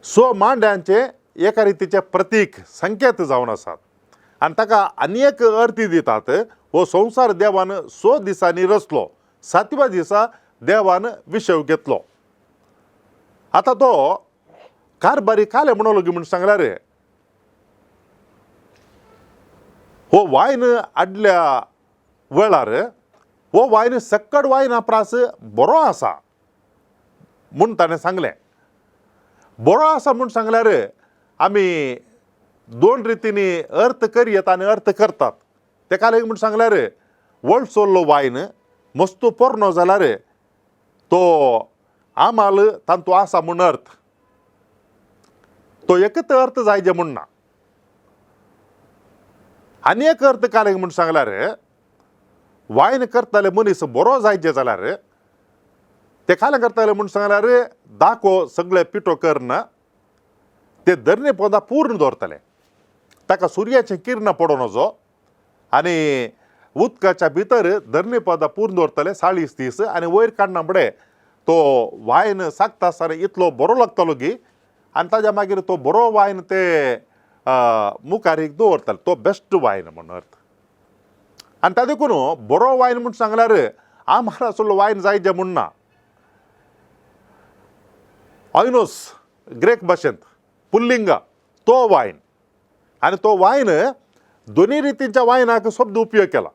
100 मांड्यांचे एका रितीचे प्रतीक संकेत जावन आसात आनी ताका आनी एक अर्थी दितात. हो संवसार देवान 100 दिसांनी रचलो, 7व्या दिसा देवान विशव घेतलो. आतां तो कारभारी काले म्हणलो म्हूण सांगल्यार हो वायन आडल्या वेळार हो वायन सक्कड वायना प्रास बरो आसा म्हूण ताणें सांगलें. बरो आसा म्हूण सांगल्यार आमी 2 रितींनी अर्थ करयत आनी अर्थ करतात. तेका लागून म्हूण सांगल्यार वळसोल्लो वायन मस्तू पोरणो जाल्यार तो आमाल तांतू आसा म्हूण अर्थ, तो एकच अर्थ जायजे म्हूण ना. आनी एक अर्थ कालें म्हूण सांगल्यार वायन करताले मनीस बरो जायचे जाल्यार ते कालें करताले म्हूण सांगल्यार दाखो सगळे पिठो करना ते धरणे पोंदा पूर्ण दवरताले, ताका सुर्याचें किरणां पडोवन वचो आनी उदकाच्या भितर धरणे पोंदा पूर्ण दवरताले 40 दीस आनी वयर काडना फुडें तो वायन साकता आसतना इतलो बरो लागतालो की आनी ताज्या मागीर तो बरो वायन ते मुखार एक दवरताले, तो बेस्ट वायन म्हूण अर्थ. आनी ता देखून बरो वायन म्हूण सांगल्यार आमार आसलो वायन जायजे म्हूण ना. ऑयनोस ग्रेक भाशेंत पुल्लिंगा तो वायन आनी तो वायन दोनी रितींच्या वायनाक शब्द उपयोग केला.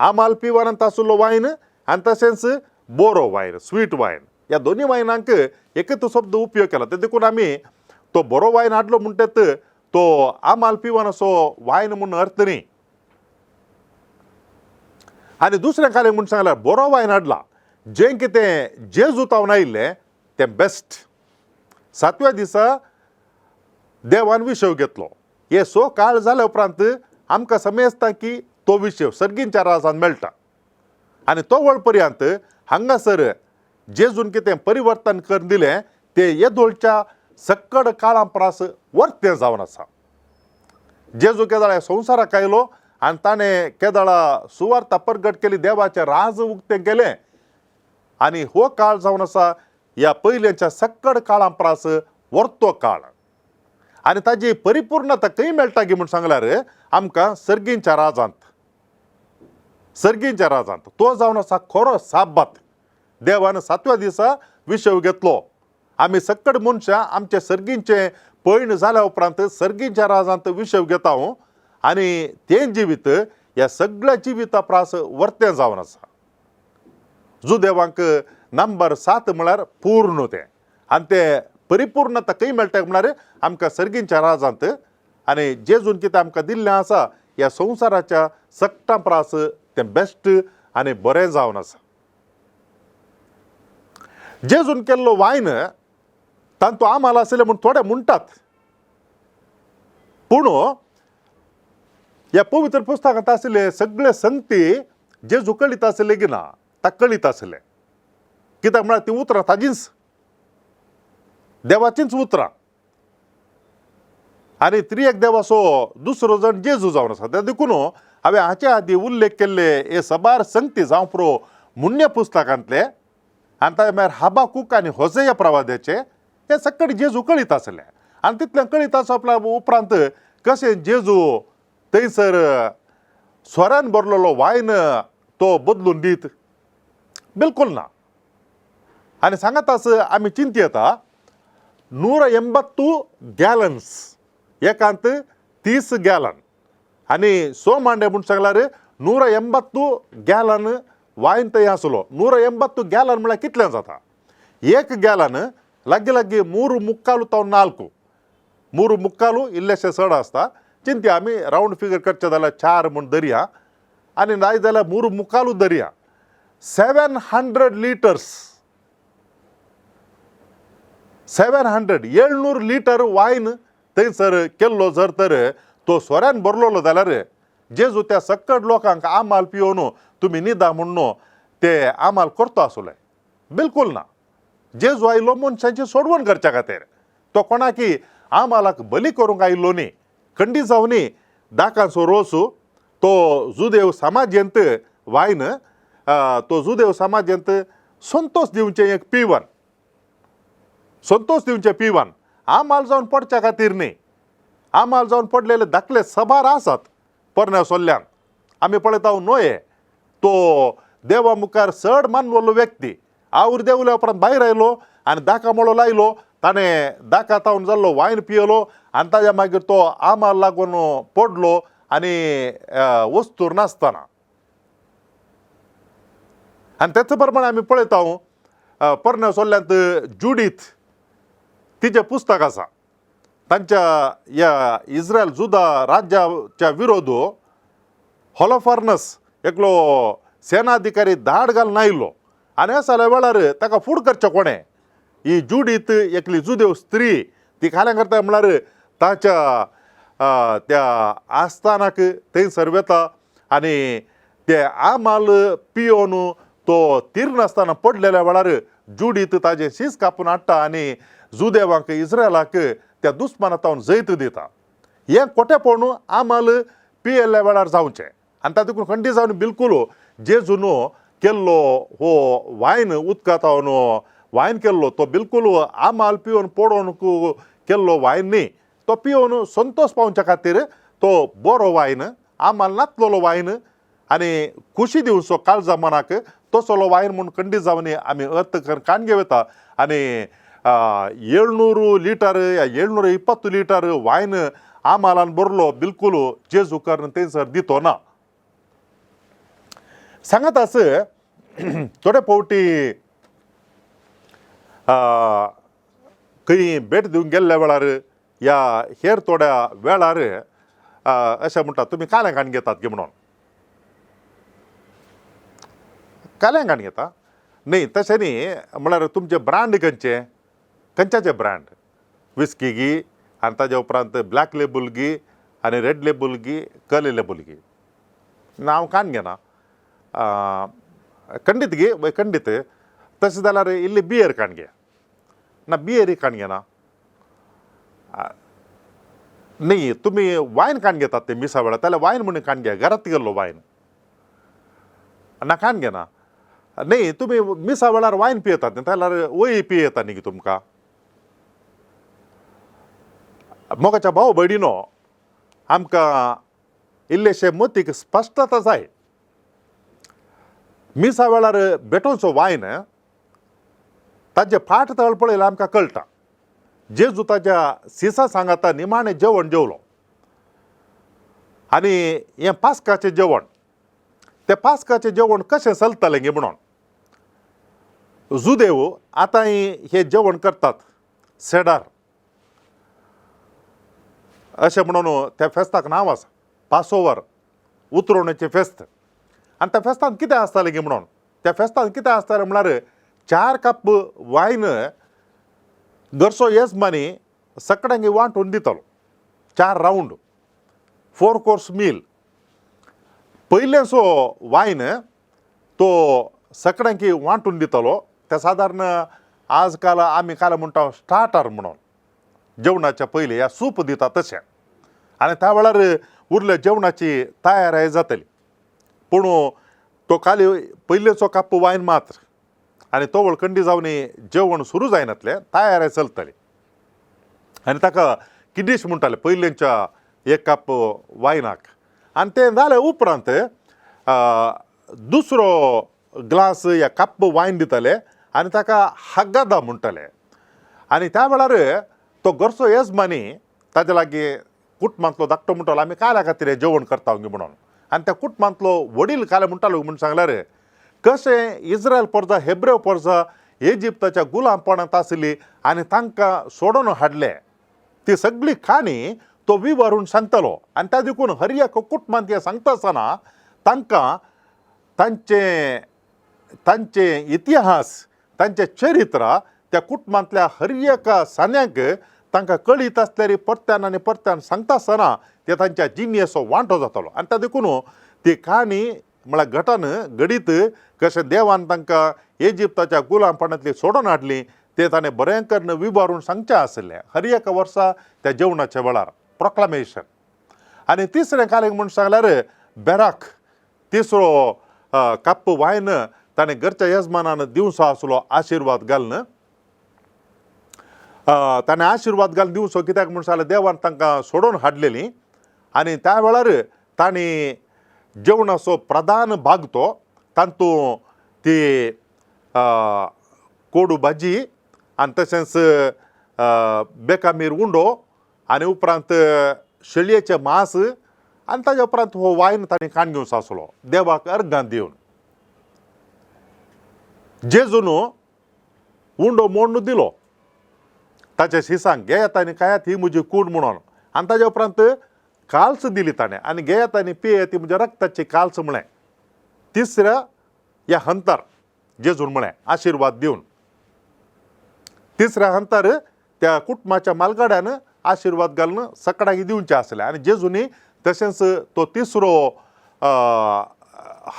आमाल पिवनांत आसलो वायन आनी तशेंच बोरो वायन स्वीट वायन ह्या दोनी वायनांक एकच शब्द उपयोग केला. ते देखून आमी तो बरो वायन हाडलो म्हणटात तो आमाल पिवन असो वायन म्हूण अर्थ न्ही. आनी दुसरें कालें म्हूण सांगल्यार बरो वायन हाडला जें कितें जेजू तावन आयिल्लें तें बेस्ट. 7व्या दिसा देवान विशव घेतलो. हे 100 काळ जाल्या उपरांत आमकां समजता की तो विशय सर्गींच्या राजान मेळटा आनी तो वळ पर्यंत हांगासर जेजून कितें परिवर्तन करून दिलें तें येदोळच्या सक्कड काळां परस वर्तें जावन आसा. जेजू केदळा संवसाराक आयलो आनी ताणें केदळा सुवार्ता परगट केली, देवाचें राज उक्तें केलें आनी हो काळ जावन आसा ह्या पयल्याच्या सक्कड काळां परस वर्तो काळ. आनी ताजी परिपूर्णता खंय मेळटा गी म्हूण सांगल्यार आमकां सर्गींच्या राजांत, सर्गींच्या राजांत तो जावन आसा खरो साबात. देवान 7व्या दिसा विशव घेतलो. आमी सक्कड मनशां आमचे सर्गींचें पयण जाल्या उपरांत सर्गींच्या राजांत विशव घेता आनी तें जिवीत ह्या सगळ्या जिविता प्रास वर्तें जावन आसा. जुदेवांक नंबर 7 म्हळ्यार पूर्ण तें आनी तें परिपूर्णता खंय मेळटा म्हळ्यार आमकां सर्गींच्या राजांत. आनी जेजून कितें आमकां दिल्लें आसा ह्या संवसाराच्या सगटां प्रास तें बेस्ट आनी बरें जावन आसा. जेजून केल्लो वायन तांतू आमाल आशिल्लें म्हूण थोडे म्हणटात, पूण ह्या पवित्र पुस्तकांत आशिल्ले सगळे संगती जेजू कळीत आशिल्ले की ना, ताका कळीत आशिल्लें. कित्याक म्हळ्यार तीं उतरां ताजींच, देवाचींच उतरां. आनी त्रिएक देवाचो दुसरो जण जेजू जावन आसा. ते देखून हांवें हाचे आदीं उल्लेख केल्ले हे सबार संगती जावं पुरो मुण्य पुस्तकांतले आनी ताजे मागीर हाबाकूक आनी होजया प्रवाद्याचे हे सगळे जेजू कळीत आसले. आनी तितलें कळीत आसपल्या उपरांत कशें जेजू थंयसर स्वरान भरलेलो वायन तो बदलून दीत? बिलकूल ना. आनी सांगात आस आमी चिंती येता 180 गॅलन्स, एकांत 30 गॅलन आनी 100 मांडे म्हूण सांगल्यार 180 गॅलन वायन थंय आसलो. 180 गॅलन म्हळ्यार कितलें जाता? एक गॅलन लागीं लागीं 3.75 तावन 4, 3.75 इल्लेशें चड आसता. चिंती आमी रावंड फिगर करचें जाल्यार 4 म्हूण धरया आनी नाय जाल्यार 3.75 धरया. 700 लिटर्स, 700 700 लिटर वायन थंयसर केल्लो जर तर तो सोऱ्यान भरलेलो जाल्यार जेजू त्या सक्कड लोकांक आमाल पियोवन तुमी न्हिदा म्हणून ते आमाल करता आसले? बिलकूल ना. जेजू आयलो मनशांची सोडवण करच्या खातीर, तो कोणाकी आमालाक बली करूंक आयिल्लो न्ही. खंडी जावनी दाकांचो रोस तो जुदेव समाजेंत वायन, तो जुदेव समाजेंत संतोश दिवचें एक पिवन, संतोश दिवचें पिवन, आमाल जावन पडच्या खातीर न्ही. आमाल जावन पडलेले धाकले सबार आसात पोरण्या सोल्ल्यान आमी पळयता न्हय, तो देवा मुखार चड मानवल्लो व्यक्ती आवूर देवल्या उपरांत भायर आयलो आनी दाका मळो लायलो, ताणें दाका तावन जाल्लो वायन पियलो आनी ताज्या मागीर तो आमाल लागून पडलो आनी वस्तूर नासतना. आनी तेच प्रमाणे आमी पळयता पोरण्या सोल्ल्यांत जुडीत तिचें पुस्तक आसा, तांच्या ह्या इस्रायल जुदा राज्याच्या विरोध होलोफर्नस एकलो सेनाधिकारी धाड घालून आयलो आनी अशा वेळार ताका फूड करचें कोणें? ही जुडीत एकली जुदेव स्त्री ती खाल्या करता म्हळ्यार ताच्या त्या आस्थानाक थंयसर वता आनी ते आमाल पियोवन तो तिरनासतना पडलेल्या वेळार जुडीत ताजें शीस कापून हाडटा आनी जुदेवांक इस्रायलाक त्या दुस्माना तावन जैत दिता. हें कोटेपण आमाल पियेल्ल्या वेळार जावचें आनी तातूंत खंडी जावन बिलकूल जेजून केल्लो हो वायन उदका तावन वायन केल्लो तो बिलकूल आमाल पिवन पडोवन केल्लो वायन न्ही, तो पिवन संतोश पावच्या खातीर तो बरो वायन, आमाल नातलेलो वायन आनी खुशी दिवचो काळजा मनाक तसलो वायन म्हूण खंडी जावन आमी अर्थ काण घेवं येता. आनी 700 लिटर 720 लिटर वायन आमालान भरलो बिलकूल जेजू करून थंयसर दितो ना. सांगात आस थोडे फावटी खंय भेट दिवंक गेल्ल्या वेळार या हेर थोड्या वेळार अशें म्हणटा तुमी काल्यां काण घेतात की म्हणून, काल्यां काण घेता न्ही तशें न्ही, म्हळ्यार तुमचें ब्रांड खंयचें, खंयच्याचे ब्रांड, विस्की गी आनी ताज्या उपरांत ब्लॅक लेबल गी आनी रेड लेबल गी कर्ली लेबल गी ना हांव काण घेना, खंडीत गी वय खंडीत, तशें जाल्यार इल्ली बियर काण घे ना, बियरी काण घेना न्ही, तुमी वायन काण घेतात ते मिसा वेळार जाल्यार वायन म्हणून काण घे, घरांत गेल्लो वायन ना काण घेना न्ही, तुमी मिसा वेळार वायन पियेतात न्ही जाल्यार वय पियेता न्ही तुमकां. मोगाच्या भाव भयणीनो आमकां इल्लेशे मतीक स्पश्टता जाय. मिसा वेळार भेटोवचो वायन ताजे फाट तळ पळयल्यार आमकां कळटा जेजू ताज्या सिसा सांगाता निमाणें जेवण जेवलो आनी हें पास्काचें जेवण, तें पास्काचें जेवण कशें चलतालें गे म्हणून जुदेव आतां हें जेवण करतात सेडार अशें म्हणून त्या फेस्ताक नांव आसा, पासोवर उतरोवण्याचें फेस्त. आनी त्या फेस्तान कितें आसतालें गी म्हणून त्या फेस्तान कितें आसतालें म्हळ्यार 4 कप वायन घरचो येजमानी सगळ्यांक वांटून दितालो. 4 रावंड 4 कोर्स मील. पयलेंचो वायन तो सगळ्यांक वांटून दितालो. ते सादारण आजकाल आमी काल म्हणटा स्टार्टर म्हणून जेवणाच्या पयलीं या सूप दिता तशें. आनी त्या वेळार उरल्या जेवणाची तयारी जातली. पूण तो काली पयलेचो कप वायन मात्र आनी तो वळखंडी जावन जेवण सुरू जायनातलें, तयारी चलतली. आनी ताका किडीश म्हणटाले पयलेंच्या एक कप वायनाक. आनी तें जालें उपरांत दुसरो ग्लास या कप वायन दिताले आनी ताका हग्गादा म्हणटाले. आनी त्या वेळार तो घरचो येजमानी ताज्या लागीं कुटुंबांतलो धाकटो म्हणटालो आमी काल्या खातीर हें जेवण करता गे म्हणून. आनी त्या कुटुंबांतलो वडील काल्या म्हणटालो म्हूण सांगल्यार कशें इस्रायल पोरजा हेब्रेव पोरजा इजिप्ताच्या गुलामपणांत आसली आनी तांकां सोडून हाडले ती सगळी काणी तो विवरून सांगतालो. आनी त्या देखून हर एक कुटुंबांत हें सांगता आसतना तांकां तांचे तांचे इतिहास तांचें चरित्र त्या कुटुंबांतल्या हर एका सान्यांक तांकां कळीत आसल्यार परत्यान आनी परत्यान सांगता आसतना ते तांच्या जिणेचो वांटो जातालो. आनी त्या देखून ती काणी म्हळ्यार घटन घडीत कशें देवान तांकां इजिप्ताच्या गुलामपणांतली सोडून हाडली ते ताणें बरें करून विभारून सांगचें आशिल्लें हर एका वर्सा त्या जेवणाच्या वेळार प्रोक्लामेशन. आनी तिसरें कालें म्हूण सांगल्यार बेराक तिसरो कप वायन ताणें घरच्या येजमानान दिवचो आसलो आशिर्वाद घालून. ताणें आशिर्वाद घालून दिवचो कित्याक म्हूण सांगल्यार देवान तांकां सोडून हाडलेली. आनी त्या वेळार तांणी जेवणाचो प्रधान भाग तो तातूंत ती कोडू भाजी आनी तशेंच बेकामीर उंडो आनी उपरांत शेळयेचें मांस आनी ताज्या उपरांत हो वायन ताणें काण घेवचो आसलो देवाक अर्गां दिवन. जेजून उंडो मोडून दिलो ताच्या शिसांक, घेयात आनी खायात ही म्हजी कूड म्हणून. आनी ताज्या उपरांत काल्स दिली ताणें आनी घेयात आनी पियेत ती म्हज्या रक्ताची काल्स म्हळें. तिसऱ्या ह्या हंतार जेजून म्हळें आशिर्वाद दिवन. तिसऱ्या हंतार त्या कुटुंबाच्या मालगाड्यान आशिर्वाद घालून सकाळी दिवचे आसले. आनी जेजूनी तशेंच तो तिसरो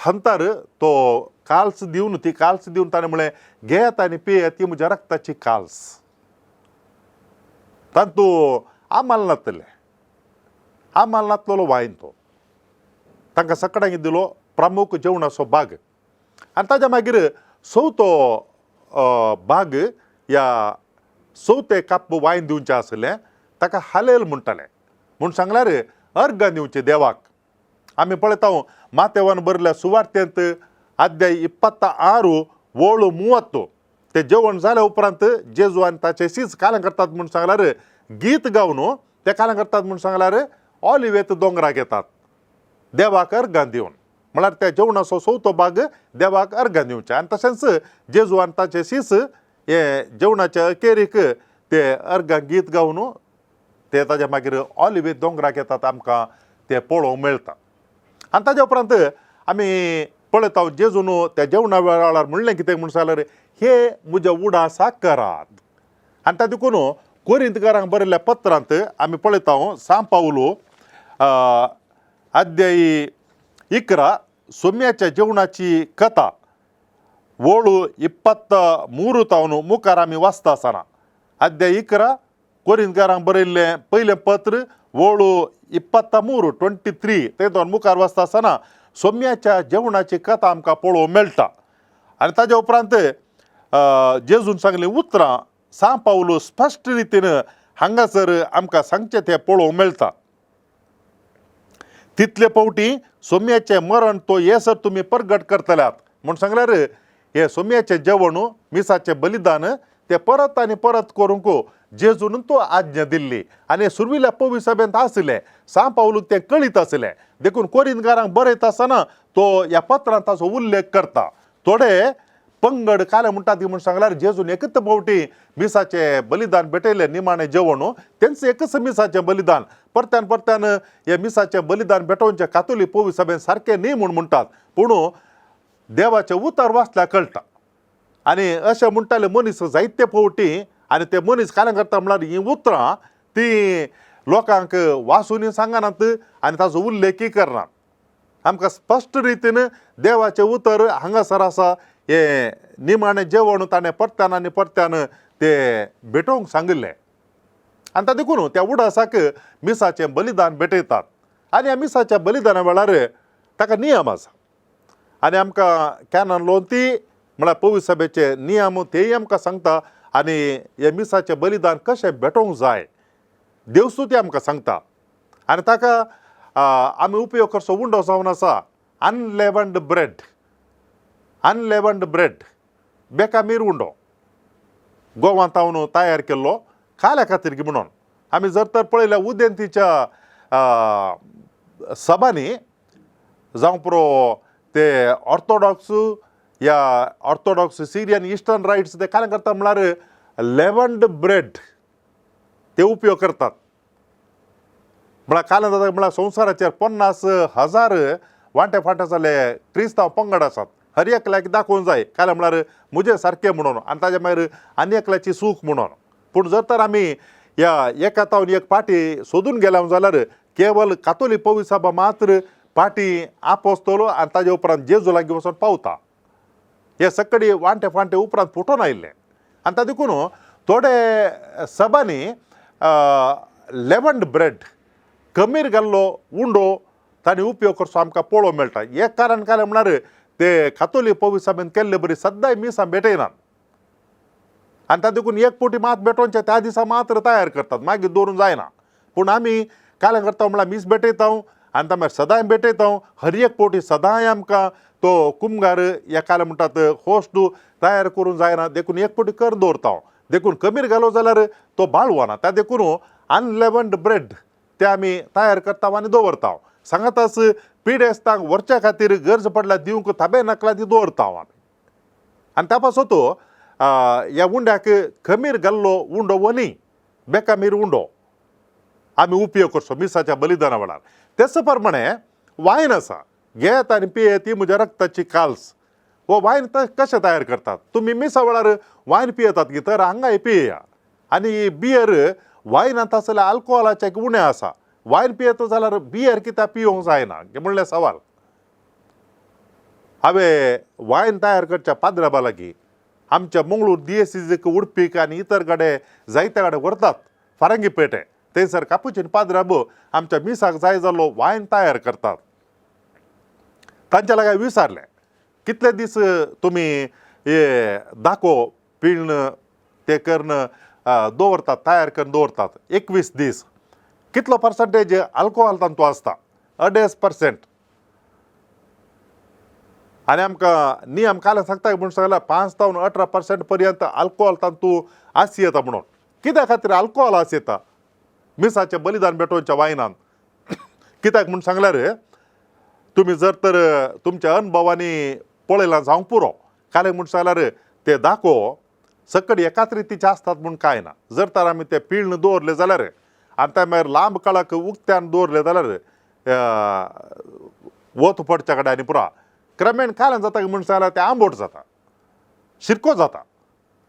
हंतार तो काल्स दिवन ती काल्स दिवन ताणें म्हळें घेयात आनी पियेत ती म्हज्या रक्ताची काल्स. तातूंत आमाल नातलें, आमाल नातलेलो वायन तो तांकां सकाळी दिलो प्रमुख जेवणाचो भाग. आनी ताज्या मागीर चवथो भाग ह्या चवथे कप वायन दिवचें आसलें ताका हालेल म्हणटालें. म्हूण सांगल्यार अर्गां दिवचें देवाक. आमी पळयता मातेवान बरयल्या सुवार्तेंत अध्याय 26 ओळ 30 ते जेवण जाल्या उपरांत जेजू आनी ताचे शीज काल्यां करतात म्हूण सांगल्यार गीत गावन ते काल्यां करतात म्हूण सांगल्यार ऑलिवेत दोंगराक येतात देवाक अर्गां दिवन. म्हळ्यार त्या जेवणाचो चवथो भाग देवाक अर्गां दिवचें. आनी तशेंच जेजू आनी ताचे शीस हे जेवणाच्या अखेरीक ते अर्गां गीत गावन ते ताज्या मागीर ऑलिवेत दोंगराक येतात आमकां ते पळोवंक मेळटा. आनी ताज्या उपरांत आमी पळयता जेजून त्या जेवणा वेळार म्हणलें कितें म्हूण सांगल्यार हे म्हज्या उडासाक करात. आनी त्या देखून कोरिंतकारांक बरयल्ल्या पत्रांत आमी पळयता सांव पावलो अध्यायी 11 सोम्याच्या जेवणाची कथा ओळ 23 तावन मुखार आमी वाचता आसतना अध्याय 11 कोरिंतकारांक बरयल्लें पयलें पत्र ओळ 23 23 ते दोन मुखार वाचता आसतना सोम्याच्या जेवणाची कथा आमकां पळोवंक मेळटा. आनी ताज्या उपरांत जेजून सांगलीं उतरां सांव पावलो स्पश्ट रितीन हांगासर आमकां सांगचें तें पळोवंक मेळटा. तितले फावटी सोम्याचें मरण तो येसर तुमी परगट करतल्यात म्हूण सांगल्यार हे सोम्याचें जेवण मिसाचें बलिदान ते परत आनी परत करूंक जेजून तो आज्ञा दिल्ली. आनी सुर्विल्या पवी सभेंत आशिल्लें सांव पावलूक तें कळीत आशिल्लें देखून कोरिंतकारांक बरयता आसतना तो ह्या पत्रांत ताचो उल्लेख करता. थोडे पंगड काले म्हणटात ती म्हूण सांगल्यार जेजून एकच फावटी मिसाचें बलिदान भेटयलें निमाणें जेवण तेंच एकच मिसाचें बलिदान परत्यान परत्यान हे मिसाचें बलिदान भेटोवचें कातोलीक पवी सभेन सारकें न्ही म्हूण म्हणटात पूण देवाचें उतर वाचल्यार कळटा. आनी अशें म्हणटाले मनीस जायते फावटी आनी ते मनीस काल्यां करता म्हळ्यार हीं उतरां तीं लोकांक वाचूनय सांगनात आनी ताचो उल्लेखय करनात. आमकां स्पश्ट रितीन देवाचें उतर हांगासर आसा हें निमाणें जेवण ताणें परत्यान आनी परत्यान तें भेटोवंक सांगिल्लें. आनी ताका देखून त्या उडासाक मिसाचें बलिदान भेटयतात आनी ह्या मिसाच्या बलिदाना वेळार ताका नियम आसा आनी आमकां कॅनन लोन ती म्हळ्यार पवित्र सभेचे नियम तेय आमकां सांगता आनी हे मिसाचें बलिदान कशें भेटोवंक जाय देवस्तुती आमकां सांगता. आनी ताका आमी उपयोग करचो उंडो जावन आसा अनलेवंड ब्रेड, अनलेवंड ब्रेड बेकामीर उंडो गोवांत हांव तयार केल्लो खाल्या खातीर म्हणून. आमी जर तर पळयल्यार उदेंतीच्या सभांनी जावं पुरो ते ऑर्थोडॉक्स या ऑर्थोडॉक्स सिरियन इस्टर्न रायट्स ते काय करता म्हळ्यार लेवंड ब्रेड ते उपयोग करतात. म्हळ्यार काल जाता म्हळ्यार संवसाराचेर 50,000 वांटे फांटे जाल्ले क्रिस्तांव पंगड आसात. हर एकल्याक दाखोवंक जाय काल म्हळ्यार म्हजें सारकें म्हणून आनी ताजे मागीर आनी एकल्याची सूख म्हणून. पूण जर तर आमी ह्या एका तावन एक पाटी सोदून गेल्या जाल्यार केवल कातोलीक पवित्र सभा मात्र पाटी आपोस्तलो आनी ताजे उपरांत जेजू लागीं वचून पावता. हे सगळे वांटे फांटे उपरांत फुटून आयिल्ले आनी ताका देखून थोडे सभांनी लेवंड ब्रेड कमीर घाल्लो उंडो तांणी उपयोग करचो आमकां पळोवंक मेळटा. एक कारण काय म्हळ्यार ते कातोलीक पवित्र सभेन केल्ले बरी सद्दांय मिसां भेटयनात आनी ताका देखून एक फावटी मात भेटोवचें त्या दिसा मात्र तयार करतात मागीर दवरूंक जायना. पूण आमी काल्यां करता म्हळ्यार मीस भेटयता आनी तां मागीर सदांय भेटयता. हर एक फावटी सदांय आमकां तो कुमगार एकाले म्हणटात होस्ट तयार करूंक जायना देखून एक फावटी कर दवरता. देखून कमीर घालो जाल्यार तो बाळवना त्या देखून अनलेवंड ब्रेड ते आमी तयार करता आनी दवरता. सांगाताच पिडेस्तांक व्हरच्या खातीर गरज पडल्यार दिवंक थाबे नाकला ती दवरता आमी. आनी त्या पासत ह्या उंड्याक खमीर घाल्लो उंडो वनी बेकामीर उंडो आमी उपयोग करचो मिसाच्या बलिदाना वेळार. तेच प्रमाणे वायन आसा घेत आनी पियेत ती म्हज्या रक्ताची काल्स हो वायन कशें तयार करतात तुमी मिसा वेळार वायन पियेतात की तर हांगाय पियेया. आनी बियर वायनांत आसल्यार आल्कोहोलाचें उणें आसा वायन पियेता जाल्यार बियर कित्याक पियोंक जायना म्हणलें सवाल. हांवें वायन तयार करच्या पाद्राबा लागीं आमच्या मंगळूर दियेसीक उडपीक आनी इतर कडेन जायते कडेन व्हरतात फारंगी पेटे थंयसर कापुचीन पाद्राब आमच्या मिसाक जाय जाल्लो वायन तयार करतात. तांच्या लागीं विचारलें कितले दीस तुमी हे दाखो पिळण ते करून दवरतात तयार करून दवरतात 21 दीस. कितलो पर्संटेज आल्कोहोल तांतू आसता 2.5%. आनी आमकां नियम काल सांगता म्हूण सांगल्यार 5 तावन 18% पर्यंत आल्कोहोल तांतू आस येता म्हणून. कित्या खातीर आल्कोहोल आस येता मिसाचें बलिदान भेटोवच्या वायनान कित्याक म्हूण सांगल्यार तुमी जर तर तुमच्या अनुभवांनी पळयलां जावंक पुरो काल म्हूण सांगल्यार ते दाखो सकट एकाच रितीचे आसतात म्हूण कांय ना. जर तर आमी ते पिळण दवरले जाल्यार आनी त्या मागीर लांब काळाक उक्त्यान दवरले जाल्यार वत पडच्या कडेन आनी पुरा क्रमेण काल्यान जाता म्हूण सांगल्यार ते आंबोट जाता शिरको जाता.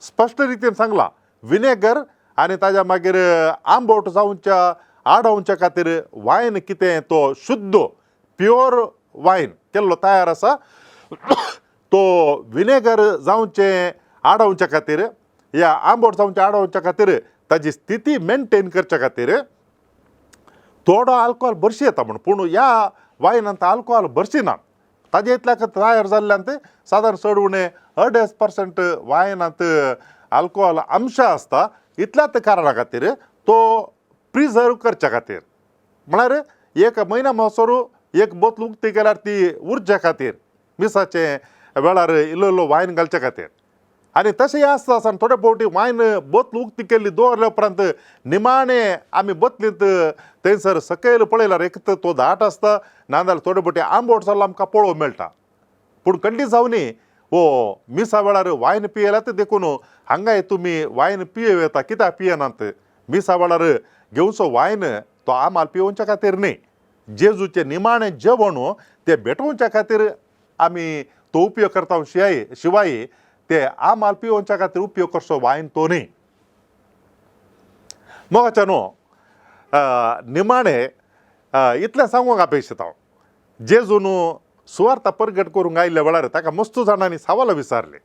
स्पश्ट रितीन सांगलां विनेगर आनी ताज्या मागीर आंबोट जावच्या आडोवच्या खातीर वायन कितें तो शुद्ध प्युअर वायन केल्लो तयार आसा तो विनेगर जावचें आडोवच्या खातीर या आंबोट जावचें आडोवच्या खातीर ताजी स्थिती मेनटेन करच्या खातीर थोडो आल्कोहोल भरशी येता म्हूण. पूण ह्या वायनांत आल्कोहोल भरशी ना ताजे इतल्याक तयार जाल्ल्यान ते सादारण चड उणें 2.5% वायनांत आल्कोहोल अंश आसता. इतल्याच कारणा खातीर तो प्रिजर्व करच्या खातीर म्हळ्यार एक म्हयन्या म्हणसर एक बोतल उक्ती केल्यार ती उरच्या खातीर मिसाचे वेळार इल्लो इल्लो वायन घालच्या खातीर. आनी तशें आसता आसतना थोडे फावटी वायन बोतल उक्ती केल्ली दवरल्या उपरांत निमाणें आमी बोतलींत थंयसर सकयल पळयल्यार एक तर तो दाट आसता नाजाल्यार थोडे फावटी आंबोट जाल्लो आमकां पळोवंक मेळटा. पूण कंडी जावनी हो मिसा वेळार वायन पियेल्यात देखून हांगाय तुमी वायन पियेव येता, कित्याक पियेनात? मिसा वेळार घेवचो वायन तो आमाल पिवोवच्या खातीर न्ही, जेजूचें निमाणें जेवण तें भेटोवच्या खातीर आमी तो उपयोग करता. शिवाय ते आमाल पिवोवच्या खातीर उपयोग करचो वायन तो न्ही. मोगाच्या न्हू निमाणें इतलें सांगूंक अपेक्षित हांव, जेजून सुवार्ता परगट करूंक आयिल्ल्या वेळार ताका मस्त जाणांनी सवाल विचारले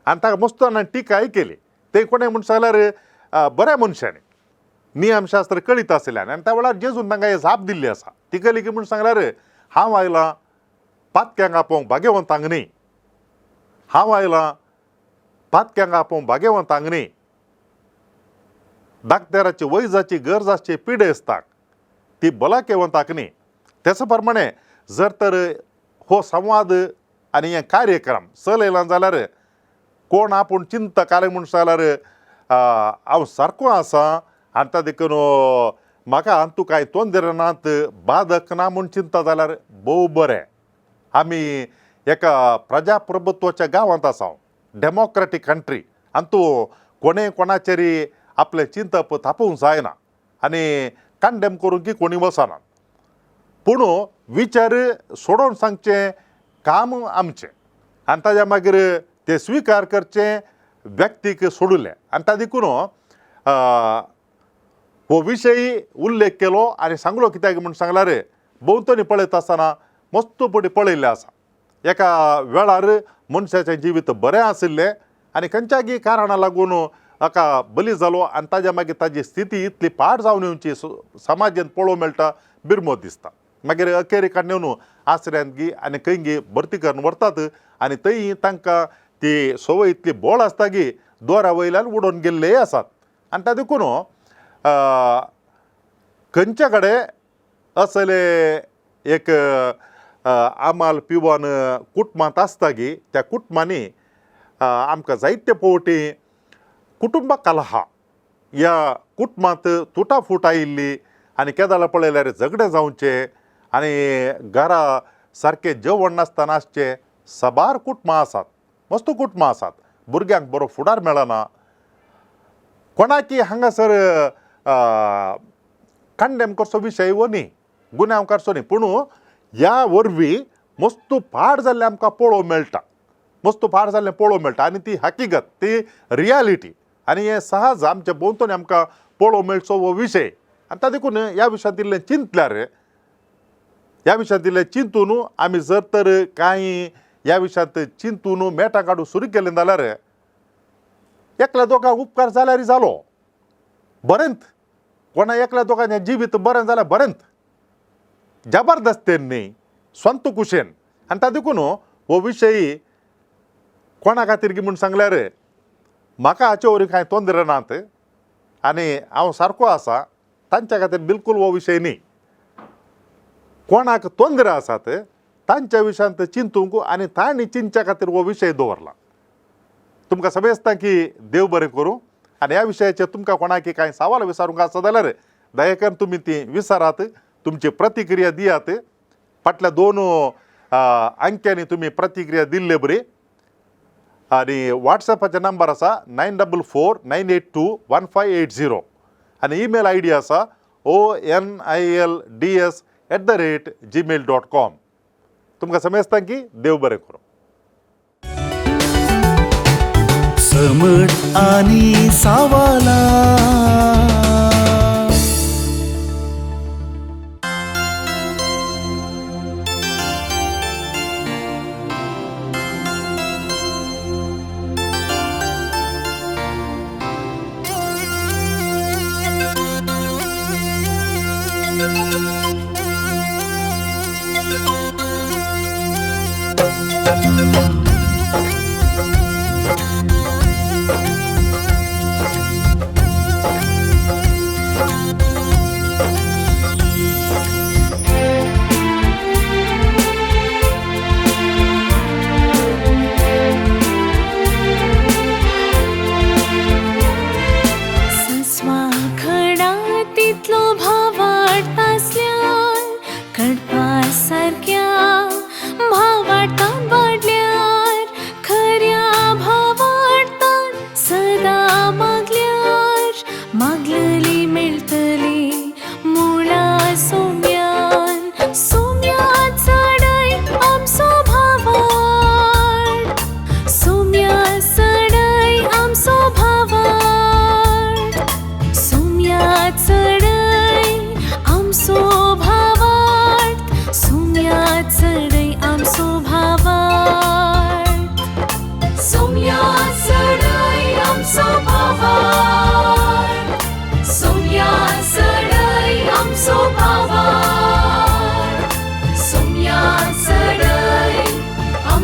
आनी ताका मस्त जाणांनी टिकाय केली. ते कोणें म्हूण सांगल्यार बऱ्या मनशांनी नियमशास्त्र कळीत आशिल्ल्यान आनी त्या वेळार जेजून तांकां हे जाप दिल्ली आसा. ती कळ्ळी की म्हूण सांगल्यार हांव आयलां पातक्यांक आपोवंक भाग्यवंतांक न्ही, हांव आयलां पातक्यांक आपोवंक भाग्यवंतांक न्ही, डाक्टराची वैजाची गरज आसची पिडेस्ताक, ती भलायकेवंताक न्ही. तेच प्रमाणे जर तर हो संवाद आनी हे कार्यक्रम चलयला जाल्यार कोण आपूण चिंतकाले म्हूण सांगल्यार हांव सारको आसा आनी ता देखून म्हाका अंतू कांय तोंदर नात बादक ना म्हूण चिंता जाल्यार भोव बरें. आमी एका प्रजाप्रभुत्वाच्या गांवांत आसा, डेमोक्रेटीक कंट्री, आनी कोणें कोणाचेर आपलें चिंतप थापोवंक जायना आनी कंडेम करूंक की कोणी वचना, पूण विचार सोडोवन सांगचें काम आमचें आनी ताज्या मागीर ते स्विकार करचें व्यक्तीक सोडुलें. आनी ता देखून हो विशय उल्लेख केलो आनी सांगलो कित्याक म्हूण सांगल्यार भोंवतणी पळयता आसतना मस्त पटी पळयल्लें आसा. एका वेळार मनशाचें जिवीत बरें आशिल्लें आनी खंयच्यागी कारणां लागून हाका बली जालो आनी ताज्या मागीर ताजी स्थिती इतली पाड जावन येवची समाजांत पळोवंक मेळटा, बिरमो दिसता. मागीर अखेरेक नेवन आसऱ्यांत गी आनी खंय गी भरती करून व्हरतात आनी थंय तांकां ती संवय इतली बोळ आसता की दोरा वयल्यान उडोवन गेल्लेय आसात. आनी ता देखून खंयच्या कडेन असले एक आमाल पिवन कुटुंबांत आसता की त्या कुटुंबांनी आमकां जायते फावटी कुटुंबा कलहा ह्या कुटुंबांत तुटाफूट आयिल्ली आनी केदाळा पळयल्यार झगडें जावचें आनी घरा सारकें जेवण नासतना आसचें साबार कुटुंबां आसात, मस्त कुटुंबां आसात, भुरग्यांक बरो फुडार मेळना. कोणाकी हांगासर कंडेम करचो विशय हो न्ही, गुन्यांव करचो न्ही, पूण ह्या वरवीं मस्त पाड जाल्लें आमकां पळोवंक मेळटा, मस्त पाड जाल्लें पळोवंक मेळटा आनी ती हकीगत, ती रियालिटी आनी हें सहज आमच्या भोंवतणी आमकां पळोवंक मेळचो हो विशय. आनी ता देखून ह्या विशयांत इल्लें चिंतल्यार, ह्या विशयांत इल्लें चिंतून आमी जर तर कांय ह्या विशयांत चिंतून मेटां काडूंक सुरू केलें जाल्यार एकल्या दोगांक उपकार जाल्यार जालो बरेंत, कोणा एकल्या दोगांचें जिवीत बरें जाल्यार बरेंत, जबरदस्तेन न्ही, स्वंत कुशेन. आनी ता देखून हो विशय कोणा खातीर की म्हूण सांगल्यार म्हाका हाचे वरवीं कांय तोंदर नात आनी हांव सारको आसा तांच्या खातीर बिलकूल हो विशय न्ही. कोणाक तोंदर आसात तांच्या विशयांत चिंतूंक आनी तांणी चिंतच्या खातीर हो विशय दवरला. तुमकां समजता की देव बरें करूं आनी ह्या विशयाचेर तुमकां कोणाक कांय सवाल विचारूंक आसा जाल्यार दया करून तुमी ती विचारात, तुमची प्रतिक्रिया दियात. फाटल्या दोन अंक्यांनी तुमी प्रतिक्रिया दिल्ले बरी. आनी वॉट्सॅपाचे नंबर आसा 9449821580 आनी ईमेल I D आसा onilds@gmail.com. तुमकां समजता की देव बरें करूं. समट आनी सावाला.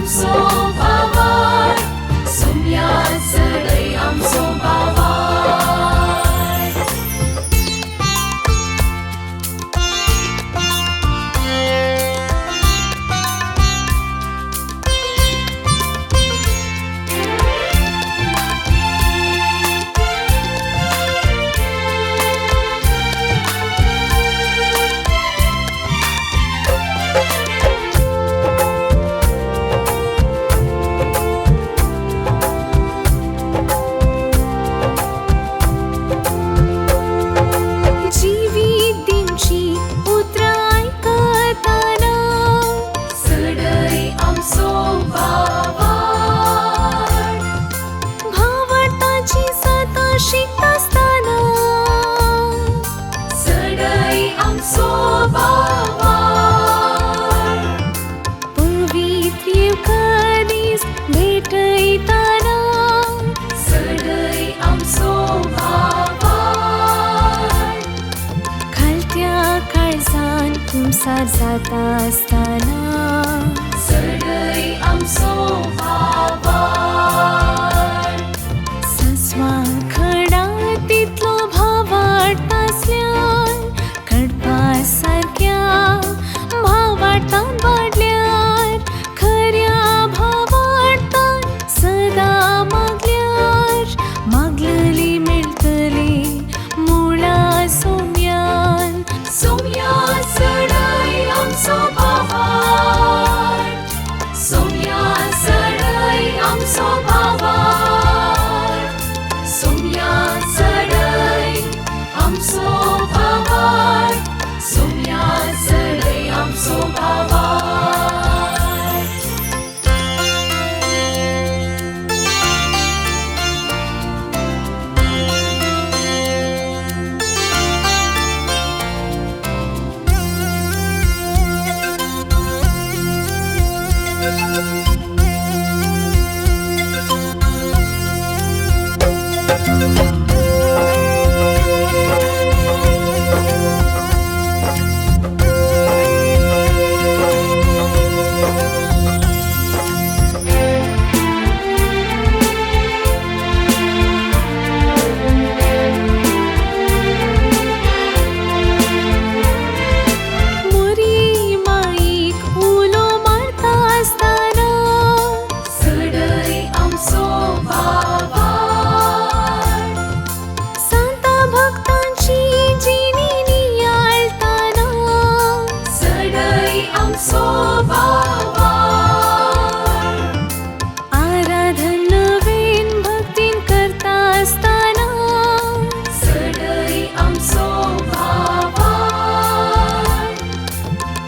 आमचो बाबार सोम्या चडय आमचो बाबार. जिवीत दिवची उतरां आयकतना चडय आमचो बाबार. भावार्थाची सतां शिकतासतना चडय आमचो बाबार. पवित्र येवकारीस भेटयताना चडय आमचो बाबार. खालत्या काळजान कुमसार जाता आसतना चडय आमचो बाबार. सस्वा खडा तितलो भावार्थ आसल्यार कडपा सारक्या भावार्थान वाडल्यार खऱ्या भावार्थान सदां मागल्यार मागलली मेळटली मुळा सोम्यान. सोम्या चडय आमचो बाबार. सोम्या चडय आमचो बाबार. सोम्या चडय आमचो बाबार. सोम्या चडय आमचो बाबार. मोरी माईक उलो मारता आसतना चडय आमचो बाबार. सांता भक्तांची जिणी नियाळताना चडय आमचो बाबार. आराधन नवीन भक्तीन करता आसतना चडय आमचो बाबार.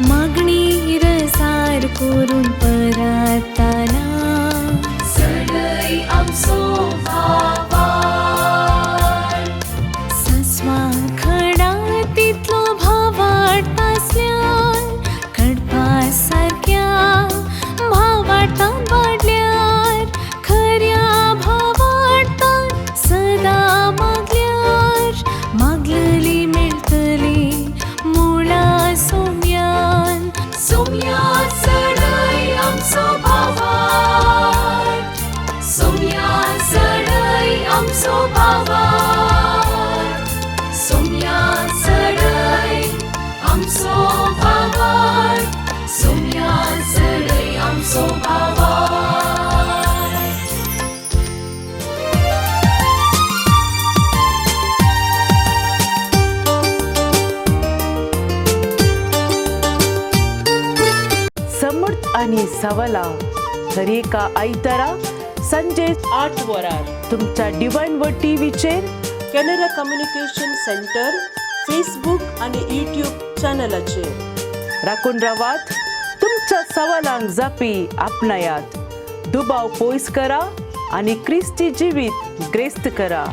मागणी रसार करून पराताना चडय आमचो बाबार. सस्वा खडा तितलो भावार्थ आसल्यार कडपा सारक्या भावार्थान वाडल्यार खऱ्या भावार्थान सदां मागल्यार मागलली मेळटली मुळा सोम्यान. सोम्या चडय आमचो बाबार. सोम्या चडय आमचो बाबार. सोम्या चडय आमचो बाबार. सोम्या चडय आमचो बाबार. समर्थ आणि सवला दरेका आयतारा संजे 8 वरार तुमच्या डिवायन व टीव्हीचेर कॅनरा कम्युनिकेशन सेंटर फेसबूक आणि यूट्यूब चॅनलाचेर. राखून रावात, तुमच्या सवालांक जापी आपणायात, दुबाव पयस करा आनी क्रिस्ती जिवीत ग्रेस्त करा.